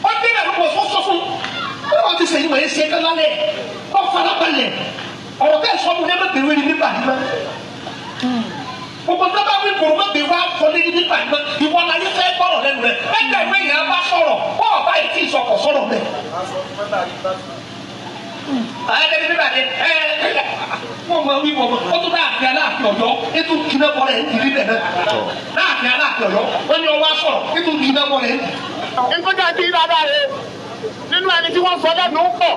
Ó dé bẹ̀rù pọ̀ sọ́sọ́ fún. Bí wọ́n ti sèyí wọ̀nyí ṣe é lálẹ́ ó farabalẹ̀ ọ̀rọ̀ tẹ́ sọ́dún ní ẹ̀mẹ́tẹ̀wé ni nípa àdìmọ́. Gbogbo tó bá wí kòrò mọ́tò wá kọ́lé ní nípa àdìmọ́ ìwọ la yẹ fẹ́ gbọ́rọ̀ lẹ́nu rẹ̀ ẹ̀ka ìwé yẹn bá sọ̀rọ̀ bọ́ọ̀ báyìí tí ìsọkọ̀ sọ̀rọ̀ bẹ́ẹ̀. Ayélujára bíbá ni ẹ ẹ wọ́n máa wí wọ́n ó tún láàfin Aláàfin Ọ̀yọ́ ètò kìnnà bọ́ rẹ̀ ń kiri bẹ̀ náà láàfin Aláàfin Ọ̀yọ́ wọ́n ní ọwọ́ sọ̀rọ̀ ètò kìnnà bọ́ rẹ̀ ń kiri. Nǹkan tí dáadáa rẹ nínú ẹni tí wọ́n sọ lẹ́nu ń pọ̀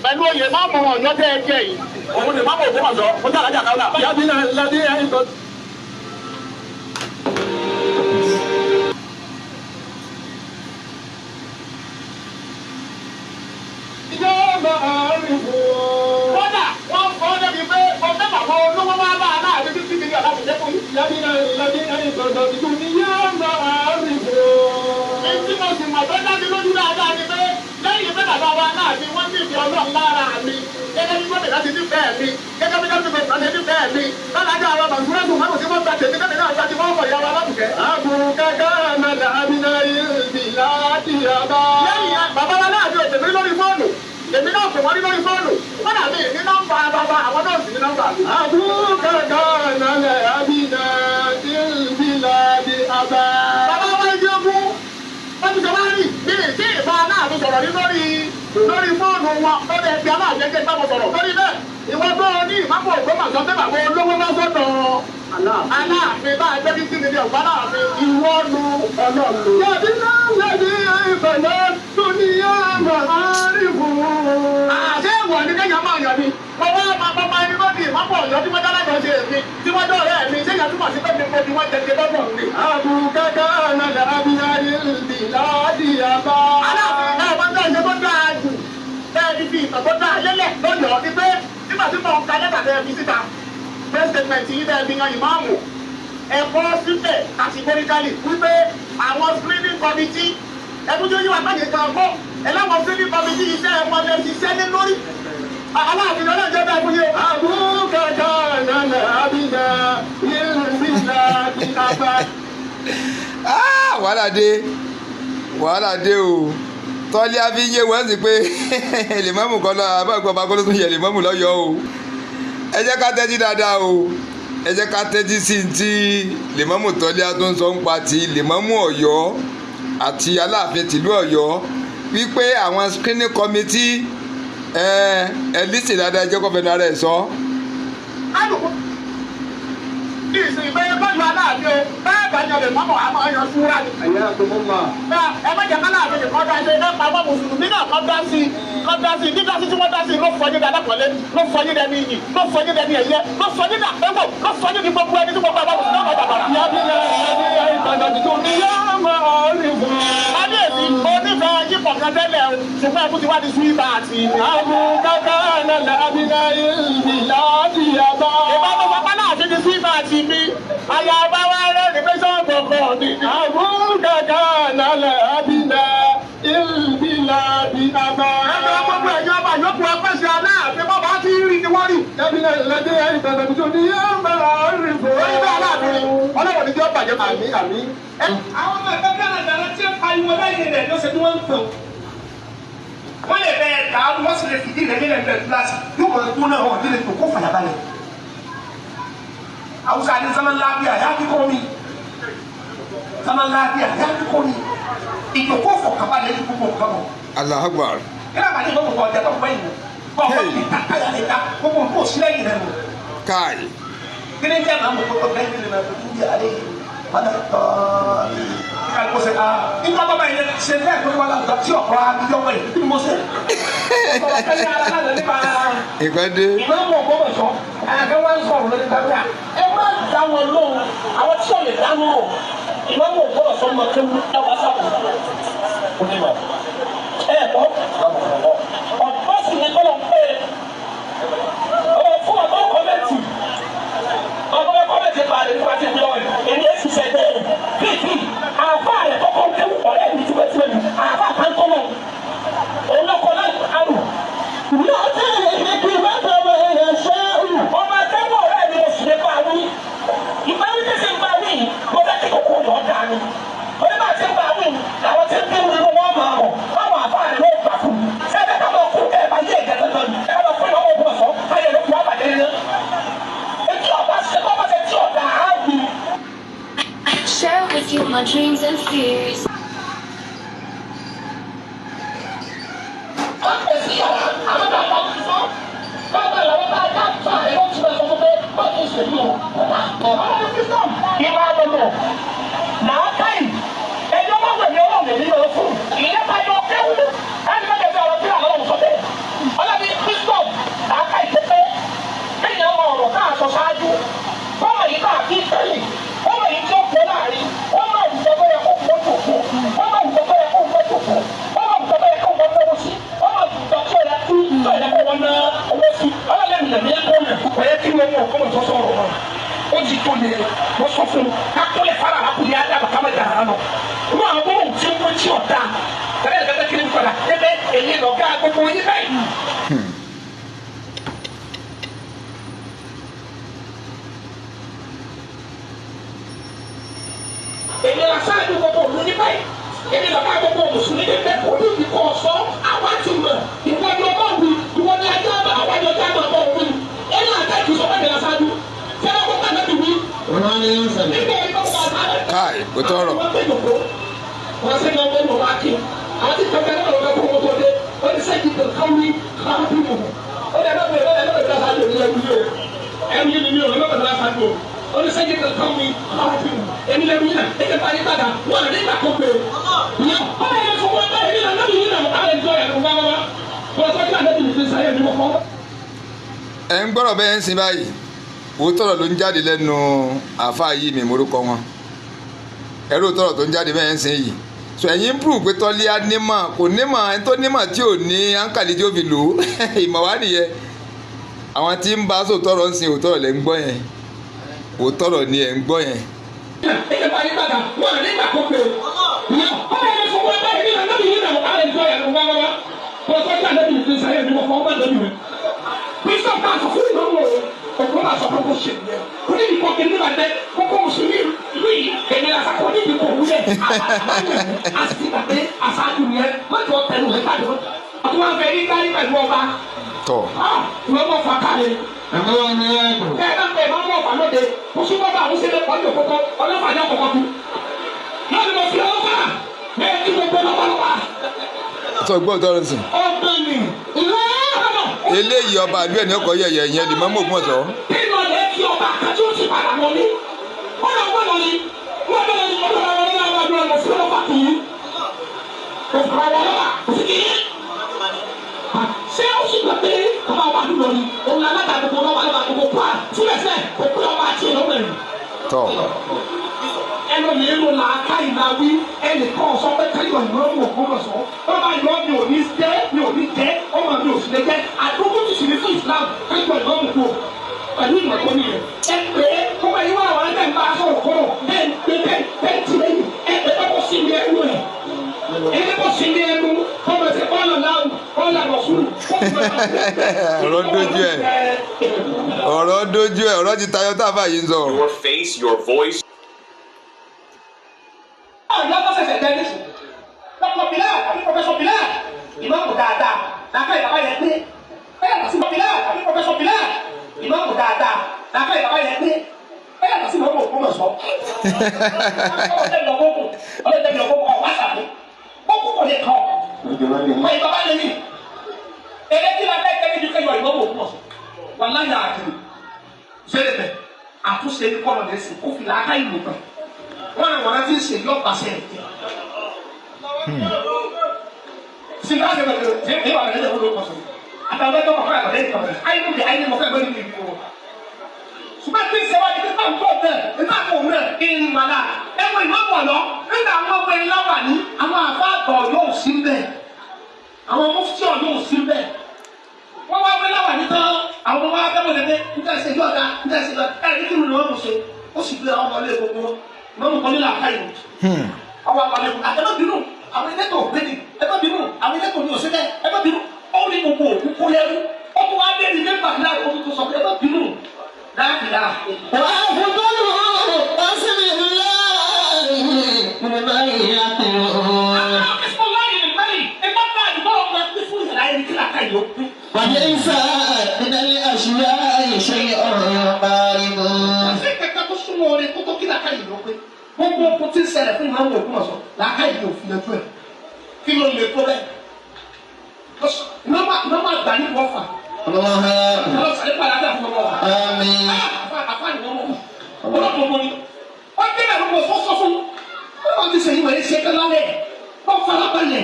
pẹ̀lú oyè máàmù Ọ̀yọ́ tẹ́ ẹ jẹ yìí. Òun ni máàmù Ògbómọ̀ṣọ́ ó jẹ́ alájà kan náà. Yàtí náà lẹ́dí ẹ̀yìn tó. Kódà wọ́n fọ́ débi pé ọ̀fẹ́ bàbá olówó máa bá aláàbí fífi mílíọ̀nù láti jẹ́ fún yín. Èyí tí mo sì mọ̀ tó dájú lójú dáadáa ni pé lẹ́yìn pé bàbá Bàbá wa náà ni wọ́n ní ìfẹ́ Ọlọ́run lára mi. Gẹ́gẹ́ bí gómìnà ti nífẹ̀ẹ́ mi. Gẹ́gẹ́ bí gómìnà ti nífẹ̀ẹ́ mi. Lọ́lájà àwọn Màsúrẹ́sù mọ́tò tí wọ́n gba tèmi gómìnà náà gba ti wọ́n fọ̀ ìyàwó alábùkẹ́. Àbùkẹ́kẹ́ nàlẹ́ àbínà ìbí láti àbá. Lẹ́yìn bàbá wa náà ni òtẹ̀mí lórí fóònù. Èmi náà pè wọ́n ní lórí fóònù. Wọ́n dà mí ní nọ́mbà bàbá àwọn náà sì ní nọ́mbà mi. Àbùkẹ́kẹ́ nàlẹ́ àbínà ìbí láti àbá. Bàbá wa ń jẹ́ fún wọ́n ti sọ wá rí mi tí ìbá aláàbò sọ̀rọ̀ ní lórí fóònù wọn lórí ẹgbẹ́ aláàjẹjẹ ìbámu sọ̀rọ̀ lórí bẹ́ẹ̀ ìwọ tó o ní ìmáàmù Ògbómọ̀ṣọ́ pé bàbá olówó lọ́sọ̀dọ̀ Aláàfin bá a jẹ́ kí kíni ní ọ̀gbá láàfin ìwọ nu Ọlọ́run. Yàbí náà lẹ́bí ìbẹ̀lẹ̀ tó ní àmà àríwò. Àṣé ìwọ ni kéèyàn máa yàn ni mo wá máa bọ́ máa ní lónìí ìmáàmù Ọ̀yọ́ tí wọ́n dáná jọ ṣe èmi tí wọ́n dọ̀ ọ̀rẹ́ mi ṣé ìyá túmọ̀ sí pé mi mo fi wọ́n jẹ lọ́dọ̀ mi. Àbùkẹ́kẹ́ nàlẹ́ àbínà ìbí láti àbá. Aláàfin náà wọ́n dá ṣe tó dáa jù bẹ́ẹ̀ ni fi ìtàn tó dáa lélẹ̀ lọ́yọ̀ọ́ ni pé nígbà tí mo ń ka lẹ́tà tẹ́ fi síta press statement yìí tẹ́ fi yan ìmáàmù ẹ̀kọ́ síbẹ̀ categorically wípé àwọn screening committee ẹ̀kú tí ó yí wa pàdé kan kọ́ ẹ̀ láwọn screening committee iṣẹ́ wọn lè ṣiṣẹ́ ní lórí. Aláàfin ọlọ́jọ́ bẹ́ẹ̀ fún yín o. Àbùkẹ́kẹ́ nàlẹ́ àbínà ìbí láti àbá. Wàhálà dé, wàhálà dé o. Tọ́lé á fi yé wọ́n sì pé lèmọ́mù kọ́ lọ abáàgbọ́ ọba kọ́ ló tún yẹ lèmọ́mù lọ́yọ̀ọ́ o. Ẹ jẹ́ ká tẹ́tí dáadáa o. Ẹ jẹ́ ká tẹ́tí sí ti lèmọ́mù Tọ́lé á tó ń sọ ń pa ti lèmọ́mù Ọ̀yọ́ àti Aláàfin tìlú Ọ̀yọ́ wípé àwọn screening committee ẹ lísì dáadáa, ẹ jẹ́ kó fẹnu ara ẹ̀ sọ. Alùpùpù ní ìsìn ìgbẹ́ bọ́ọ̀lù Aláàfin o bẹ́ẹ̀ bá yan lè mọ́mọ́ àmọ́ yan súra ni. Ẹ má jẹ́ káláàfin nìkan dá sí ẹ pa àwọn mùsùlùmí náà kọ́ dá sí kọ́ dá sí dídá sí tí wọ́n dá sí ló fọ yín dá lápọ̀lé ló fọ yín dẹni iyì ló fọ yín dẹni ẹ̀yẹ ló sọ yín dà pẹ́wò ló sọ yín di gbogbo ẹni tí gbogbo àwọn mùsùlùmí náà bàbàrà. Yàbí náà ìbẹ̀lẹ̀ tó ní àmà àríwò. Kábíyèsí onífẹ̀ẹ́ yín pọ̀ kan tẹ́lẹ̀ o ṣùgbọ́n ẹkú ti wá di súwìtà àti. Àbùkẹ́kẹ́ nàlẹ́ àbínà ìbí láti àbá. Ìbámu bàbá náà ti di súwìtà àti mi. Àyà bá wá rẹ́rìn pé sọ́ọ̀bù ọkọ̀ mi. Àbùkẹ́kẹ́ nàlẹ́ àbínà ìbí láti àbá. Ẹgbẹ́ gbogbo ẹ̀yọ́ ọba yòókù ẹgbẹ́sẹ̀ Aláàfin bọ́ba ti rí ni wọ́n rí. Yàbí náà lẹ́dí ìbẹ̀lẹ̀ tó ní àmà àríwò. Lórí bẹ́ẹ̀ Aláàfin Ọlọ́run ní jọ́ bàjẹ́ fún mi. Àmín àmín. Àwọn ọmọ ẹgbẹ́ dáradára tí ń pariwo lẹ́yìn rẹ̀ ló ṣe bí wọ́n ń pè ó. Wọ́n lè bẹ ẹ̀ka wọ́n sì lè fìdí rẹ̀ nílẹ̀ bẹ̀rẹ̀ kíláàsì yóò mọ̀ ẹ̀kú náà wọ́n nílẹ̀ tó kó fàyàbalẹ̀. Hausa ni zaman lafiya ya fi komi. Zaman lafiya ya fi komi. Ìjòkó fọkànbalẹ̀ ní gbogbo nǹkan mọ̀. Allahu Akbar. Kílá bàtí ìgbà gbogbo ọjà tó ń bẹ́yìn bọ̀ wọ́n ti ta káyà lè ta gbogbo nǹkan ò sí lẹ́yìn rẹ̀ nù. Káì. Kí ni jẹ́ màmú gbogbo bẹ́ẹ̀ ni màmú tó ń alẹ́ yìí? Wọ́n tọ́ kálukú ṣe aa nígbà bàbá yẹn ṣe bẹ́ẹ̀ tó wà láwùjọ tí ọ̀pọ̀ adijọ́ wẹ̀ kí ni mo ṣe. Ìkan dé. Ìmáàmù Ògbómọ̀ṣọ́ àgbẹ̀ wọn sọ̀rọ̀ lórí gbàgbà ẹ má dá wọn lóhùn àwọn tí ò lè dá wọn o. Ìmáàmù Ògbómọ̀ṣọ́ mọ kéwú ẹwà sábò onímọ̀ ẹ bọ́ ọ̀pọ̀ sì ní kọ́lọ̀ ń pè é ọmọ fún ọmọ kọ́mẹ́ntì ọmọ kọ́mẹ́ntì parí nípa ti lọ èmi èsì sẹ́gbẹ́ bíbí àfa rẹ̀ kọ́kọ́ kéwú ọ̀rẹ́ mi tipẹ́tipẹ́ mi àfa kan kọ́ mọ́ òun lọ́kọ́ láti àrùn. Ọmọ akẹ́kọ̀ọ́ ọ̀rẹ́ mi mo sì lè bá wí. Ìbáwí tí sì ń bá wí mo fẹ́ kí kòkó yọ̀ ọ́ dání. Onígbà tí ń bá wí àwọn tí ń bí nínú wọn máa mọ̀ báwọn àfa rẹ̀ ló gbà fún mi. Sẹ́fẹ̀ ká máa kú kẹ́ ẹ̀ bá yé ìgbẹ́ tó lọ́nù. Ẹ máa fún ìwọ́n ògùn ọ̀sán ayé ló kú àbàdé nínú. Etí ọba ṣe kọ́ bá ṣe tí ọ̀dà á wù. Share with you my dreams and fears. Wọ́n pè sí yàrá àwọn bàbá ti sọ. Bàbá làwọn bá dá fà ẹ̀ wọ́n ti máa sọ fún pé bá ti ṣe mí o. Ọlọ́run sísọ̀m ìmọ̀ àbọ̀mọ̀ làákàyè ẹni ọmọ wẹ̀mí ọlọ́run èmi lọ fún. Ìyẹn bá yọ kéwú ẹni bá jẹ́ ọ̀rọ̀ tí àwọn ọlọ́run sọ bẹ́ẹ̀. Ọlọ́run sísọ̀m làákàyè pépé kéèyàn mọ ọ̀rọ̀ tá a sọ ṣáájú. Fọ́ọ̀mù yìí náà kí sẹ́yìn. Fọ́ọ̀mù yìí tó kó láàrin. Fọ́ọ̀mù àwùjọ tó yẹ kó kó jòkó. Fọ́ọ̀mù àwùjọ tó yẹ kó kó jòkó. Fọ́ọ̀mù àwùjọ tó yẹ kó wọ́n lọ́wọ́ sí. Fọ́ọ̀mù àwùjọ tó yẹ kó tó yẹ kó wọ́n ná owó sí. Ọlọ́run lẹ́nu lẹ́nu kó nà. Kò yẹ kí wọ́n mú ọkọ́ mọ̀ sọ̀rọ̀ wọn. Ó ti tó lé wọ́n sọ fún un. Kakúlẹ̀ fara àkùnrin Ádámù kama dàrá lọ. Wọ́n àwọn ohun tí ń wọ́n tí ọ̀dà. Tẹ́lẹ̀ kẹ́kẹ́ kiri ń padà. Ebe èyí lọ gá bẹ́ẹ̀. Èmi la sáájú gbogbo òlu ní báyìí, èmi bàbá gbogbo mùsùlùmí ní bẹ́ẹ̀, kò ní ìdí kọ́ sọ àwa ti mọ̀. Ìwọ ni ọmọ wí, ìwọ ni ajá bá àwa ni ọjà máa bọ̀ wí. Ẹni àtàkì sọ fún mi la sáájú fẹ́rẹ́ kó kàná bí wí. Nígbà yìí kọ́ bá a Káì, kò tọrọ. Wọ́n sẹ́ni ọmọ ìmọ̀ wá kí àti kẹ̀kẹ́ náà lọ́wọ́ kó tó dé. Wọ́n ti sẹ́ni tó káwí káwí mọ̀. Ó lè má bẹ̀rẹ̀ ẹ̀ lọ́wọ́ ìdá sáájú òní ẹ̀rú yìí o, ẹ̀rú yìí ni mi ò lọ́wọ́ ìdá sáájú o. Ó ní sẹ́ni tó káwí káwí mọ̀, èmi lẹ́rú yìí náà ẹ̀jẹ̀ bá yín padà wọ́n àná ìgbà kó pé o. Ọ̀rọ̀ yẹn fún wọn báyìí nínú àná yìí náà àwọn ẹ̀jọ́ yẹn wá wá wọ́n sọ pé àná yìí fi sáyẹ̀ ní wọ́n fọ́. Ẹ ń gbọ́rọ̀ bẹ́ẹ̀ ń sin báyìí, òótọ́ ọ̀rọ̀ ló ń jáde lẹ́nu àáfàá yìí, mi morúkọ wọn. Ẹ̀rọ òótọ́ ọ̀rọ̀ tó ń jáde bẹ́ẹ̀ ń sin yìí. So ẹ̀yin ń prove pé Tọ́líà nímọ̀, kò nímọ̀. Ẹni tó nímọ̀ tí ò ní áńkàlì tí ó fi lò ó, ìmọ̀ wá nìyẹn. Àwọn tí ń bá sòótọ́ ọ̀rọ̀ ń sin, òótọ́ ọ̀rọ̀ lẹ́ ń gbọ́ yẹn, òótọ́ ọ̀rọ̀ ni ẹ̀ ń gbọ́ yẹn. Ẹ̀jẹ̀ bá yín padà wọ́n àná ìgbà kó pé o. Ọ̀rọ̀ yẹn fún wọn báyìí nínú àná yìí náà àwọn ẹ̀jọ́ yẹn wá wá wọ́n sọ pé àná yìí fi sáyẹ̀ ní wọ́n fọ́ ọmọ ìlú rẹ̀. Bísọ̀ bá a sọ fún ìnáwó òkú bá a sọ fún kò ṣe nìyẹn. Kò ní ìdíkọ̀ kí nígbà dé kókó mùsùlùmí ìlú yìí èmi la sá kò ní ìdíkọ̀ wúlẹ̀ àti ìgbàgbé àṣáájú yẹn mọ́tò tẹnu rẹ̀ pàdé. Ọtún wọn fẹ́ yí kárí pẹ̀lú ọba. Tọ̀. Ìwọ́n mọ̀ fà kálẹ̀. Ẹ ẹ bẹ́ẹ̀ máa ń wọ̀ fà lóde. Mùsùlùmí bá àwọn ṣẹlẹ̀ pọ̀jù kókó ọlọ́fà ní ọkọ̀ kú. Náà ni mo fi ọlọ́fà bẹ́ẹ̀ ní gbogbo lọ́wọ́lọ́wọ́. Sọ gbọ́ òótọ́ ọ̀rọ̀ ń sìn. Ọ̀gbẹ́ni ìlú Eléyìí ọba àlú ẹ̀ ní ọkọ̀ yẹ̀yẹ̀ yẹn lè mọ́mọ́ Ògbómọ̀ṣọ́. Nínú ọ̀lẹ́ kí ọba àkàtì ó sì padà wọlé. Wọ́n lọ wọ́n lọ ní wọ́n bẹ̀rẹ̀ ní ọdún àwọn ọlọ́wọ́ àwọn ọdún ọmọ fún ọlọ́fà kì í. Òfin àwọn ọlọ́wà òfin kì í. Ṣé ó sì gbà pé ọba wa dùn lórí òun alága gbogbo ọlọ́wà alága gbogbo pa síbẹ̀síbẹ̀ kò pé ọba àti ìlú rẹ̀. Tọ̀. Ẹnu mi ń lò làákà ìlàwí ẹnìkan sọ pé káyọ̀ ìmọ̀ Ògbómọ̀ṣọ́ bàbá ìlú mi ò ní jẹ́, mi ò ní jẹ́ ọmọ mi ò sì lè jẹ́ àdókò tí sì ní fún Islam káyọ̀ ìmọ̀ òkú pẹ̀lú ìmọ̀ tó nìyẹn. Ẹ pé kọ́mọ yìí wà wà ẹ̀ ń bá sọ̀rọ̀ kọ́rọ̀ bẹ́ẹ̀ bẹ́ẹ̀ bẹ́ẹ̀ ti lẹ́yìn ẹ pé bọ́ sí mi ẹnu ẹ̀ ẹ bọ́ sí mi ẹnu kọ́mọ ṣe kọ́lọ̀ láwù kọ́lọ̀ rọ̀ṣùlù. Ọ̀rọ̀ dójú ẹ̀, ọ̀rọ̀ dójú ẹ̀, ọ̀rọ̀ ti tayọ tá a fà yìí ń sọ. Your face, your voice, Ọ̀yọ́ tó ṣẹ̀ṣẹ̀ jẹ́ nísù. Dr. Bilal àbí Professor Bilal ìmáàmù dáadáa làákà ìbàbá yẹn pé ẹ yàtọ̀ sí Bilal àbí Professor Bilal ìmáàmù dáadáa làákà ìbàbá yẹn pé ẹ yàtọ̀ sí ìmáàmù Ògbómọ̀ṣọ́. Ọlọ́dẹ mi lọ gbókùn ọ̀wá sàbí gbókùn kò lè kàn ọ̀ ìbàbá lè ní. Èrè kí la fẹ́ kẹ́lẹ́ bí kẹ́yọ̀ ìmáàmù Ògbómọ̀ṣọ́ wàláyà àkìrì sẹ́lẹ̀ àtúnṣe ní kọ́nà lẹ́sìn kó fi làákà ìlú kan wọn àwọn ará tí ń ṣe yọ pàṣẹ ẹ. Sinna ṣe bẹ̀rẹ̀ ṣe é wà lẹ́yìn ìwúlò kọ̀ọ̀sọ̀. Àtàwọn ẹgbẹ́ kọ̀ọ̀kan àtàlẹ́ ìkọ̀ọ̀kan ayé mi ayé mi mọ̀kẹ́ gbẹ́ni ìlú wọn. Ṣùgbọ́n tí ń ṣe wájú nípa nǹkan ọ̀tẹ̀ nípa kò rẹ̀ kí n mà náà. Ẹ̀wọ̀n ìmọ̀ pọ̀ lọ nígbà àwọn ọmọ ẹ̀ láwà ní àwọn àfa àgbọ̀ yóò sí bẹ́ẹ̀. Àwọn mufti yóò sí bẹ́ẹ̀. Wọ́n wá wé láwà ní tán àwọn ọmọ wa bẹ́ẹ̀ wọlé pé níta ṣe yọ̀ọ̀dá níta ṣe yọ̀ọ̀dá ẹ̀ ní kí ni wọ́n mú ṣe ó sì gbé ọmọ ilé gbogbo wọn mọ̀mú kan nílò àká ìlú. Ọwọ́ àpàlẹ̀ ẹ má bínú àwọn elétò ògbéni, ẹ má bínú àwọn elétò ní òṣèlè, ẹ má bínú. Ó ní gbogbo òkú kó lẹ́rú. Ó tún wá dé ní mẹ́fà náà ó tún sọ pé ẹ má bínú. Láàbìlà. وأفضل قسم الله لمن يقول. وليس من الأشياء شيء يقارب. Gbogbo okun tí ń ṣẹlẹ̀ fún ìmáàmù Ògbómọ̀ṣọ́ làákà ìlú òfin ẹjọ́ ẹ̀ kí ló lè tó bẹ́ẹ̀. Ìmáàmù àgbà ní wọ́fà. الله. Ọlọ́sàlẹ̀ padà dà fún ọmọ wa. آمين. Àfa ni wọ́n mọ̀ ọlọ́pàá ni wọ́n dé náà lọ́wọ́ sọ́sọ́ fún wọ́n ti sẹ́yìn wọ̀nyí ṣe kán lálẹ́ wọ́n farabalẹ̀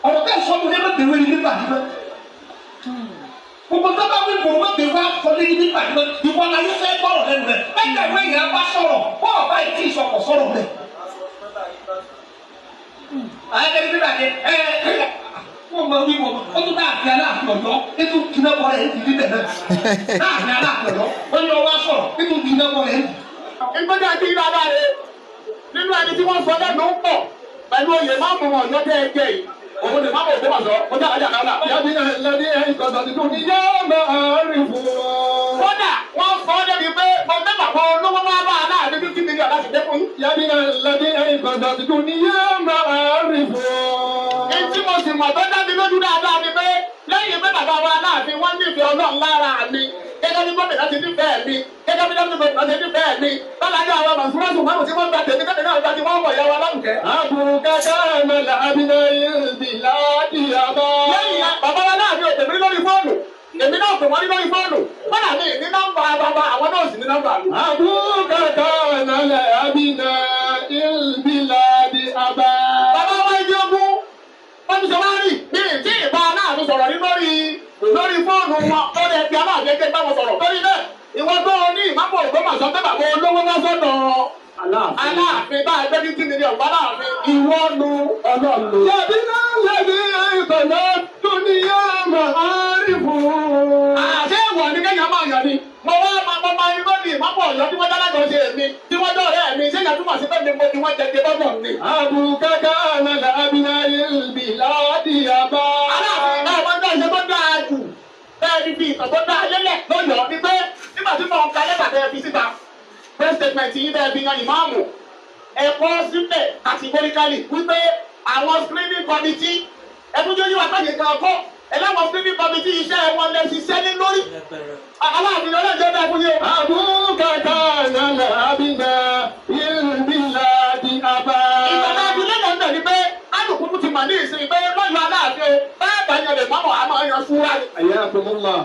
ọ̀rọ̀ tẹ́ sọ fún ẹ má bẹ̀rù ẹni nípa àdìmọ́ gbogbo tó bá wí kò má bẹ̀rù akọ́lé ní nípa àdìmọ́ ìwọ la yóò fẹ́ gbọ́rọ̀ lẹ́nu rẹ̀ bẹ́ẹ̀ ìwé yẹn bá sọ̀rọ̀ bọ́ọ̀ báyìí tí ìsọkọ̀ sọ̀rọ̀ rẹ̀ ayẹyẹ nípa àdìmọ́ ẹ ẹ wọ́n máa wí wọ́n ó tún dáàfin Aláàfin Ọ̀yọ́ ètò kìnnàbọ̀ rẹ̀ ń di níbẹ̀ náà dáàfin Aláàfin Ọ̀yọ́ wọ́n ní ọwọ́ sọ̀rọ̀ ètò kìnnàbọ̀ rẹ̀ ń di. Ìgbọ́dọ̀ àti ìlànà rẹ̀ nínú ẹni tí wọ́n sọ lẹ́nu ń pọ̀ pẹ̀lú oyè máàmù Ọ̀yọ́ tẹ́ ẹ jẹ yìí. Òun ni máa bọ̀ Ògbómọ̀ṣọ́, ó jẹ́ àlájà kan náà. Yàbí lẹ́ni ìkọ̀sọ̀tì dúníyà máa rí fún. Kódà wọ́n sọ ọ́ débi pé mo mẹ́fà kan olówó wá bá aláàbí 50 million láti dé fún yín. Yàbí lẹ́ni ìkọ̀sọ̀tì dúníyà máa rí fún. Etí mo sì mọ̀ tó dábí lójú dáadáa ni pé lẹ́yìn pé bàbá wa aláàfin wọ́n nífẹ̀ẹ́ Ọlọ́run lára mi. Gẹ́gẹ́ bí gómìnà ti nífẹ̀ẹ́ mi, gẹ́gẹ́ bí gómìnà ti nífẹ̀ẹ́ mi, bálájọ́ àwọn màsúrásù márùn-ún tí wọ́n gba tèmi tẹ́lẹ̀ náà gba tí wọ́n wọ̀ ìyá wa lárugẹ. Àbùkà káàmẹ́lá abiná ìbílá ìyàbá. Lẹ́yìn yẹn, bàbá wa láàfin ò tèmi lórí fóònù. Èmi náà pè wọ́n ní lórí fóònù. Kọ́dà mi ní nọ́mbà bàbá àwọn náà sì ní nọ́mbà mi. Àbùkà káàmẹ́lá abiná ìbílá ìyàbá. Bàbá wa igi ogun, wọ́n ti sọ wá rí ní tí ìbá aláàfin sọ̀rọ̀ ní lórí fóònù wọn lórí ẹbí aláàfin ẹgbẹ́ bá wọn sọ̀rọ̀. Torí bẹ́ẹ̀, ìwọ tó o ní ìmápò Ògbómọ̀ṣọ́ pé bàbá olówó wá sọ́dọ̀ aláàfin bá ẹgbẹ́ 50 million bá aláàfin ìwọ nu Ọlọ́run. Yàbí lẹ́ni ìkọ̀sọ̀tì dúníyà máa rí fún. Àṣé ìwọ ni kéèyàn máa yàn ni? Mo wá máa mọ máa irọ́ ní ìmápò Ọ̀yọ́ tí wọ́n dá lájọ ṣe èmi tí wọ́n dọ̀rẹ́ mi ṣé ìyá túmọ̀ sí pé mi mo ni wọ́n jẹ jẹ bọ́bọ̀ mi. Àbùkà káàmẹ́lá abiná ìbílá ìyàbá. Aláàfin náà wọ́n dá iṣẹ́ tó dáa jù bẹ́ẹ̀ ni bí ìtàn tó dáa lélẹ̀ lọ́yọ̀ọ́ ni pé nígbà tí mo ń ka lẹ́tà tẹ́ ẹ fi síta press statement yín bẹ́ẹ̀ fi yan ìmáàmù ẹ kọ síbẹ̀ categorically wípé àwọn screening committee ẹkúnjẹ́ yíwá pàṣẹ kan kọ́ ẹ láwọn screening committee iṣẹ́ wọn lẹ ṣiṣẹ́ ní lórí. Aláàfin ọlọ́jọ́ dáa fún yín o. Àbùkà káàmẹ́lá abiná ìbílá ìyàbá. Ìgbàlá ìdílé náà ń bẹ̀ ni pé alùpùpù ti mà ní ìsìn pé lọ́yọ̀ aláàfin o báyà yan lè mọ́mọ́ àmọ́ yan súra ni. Hayyakumullah.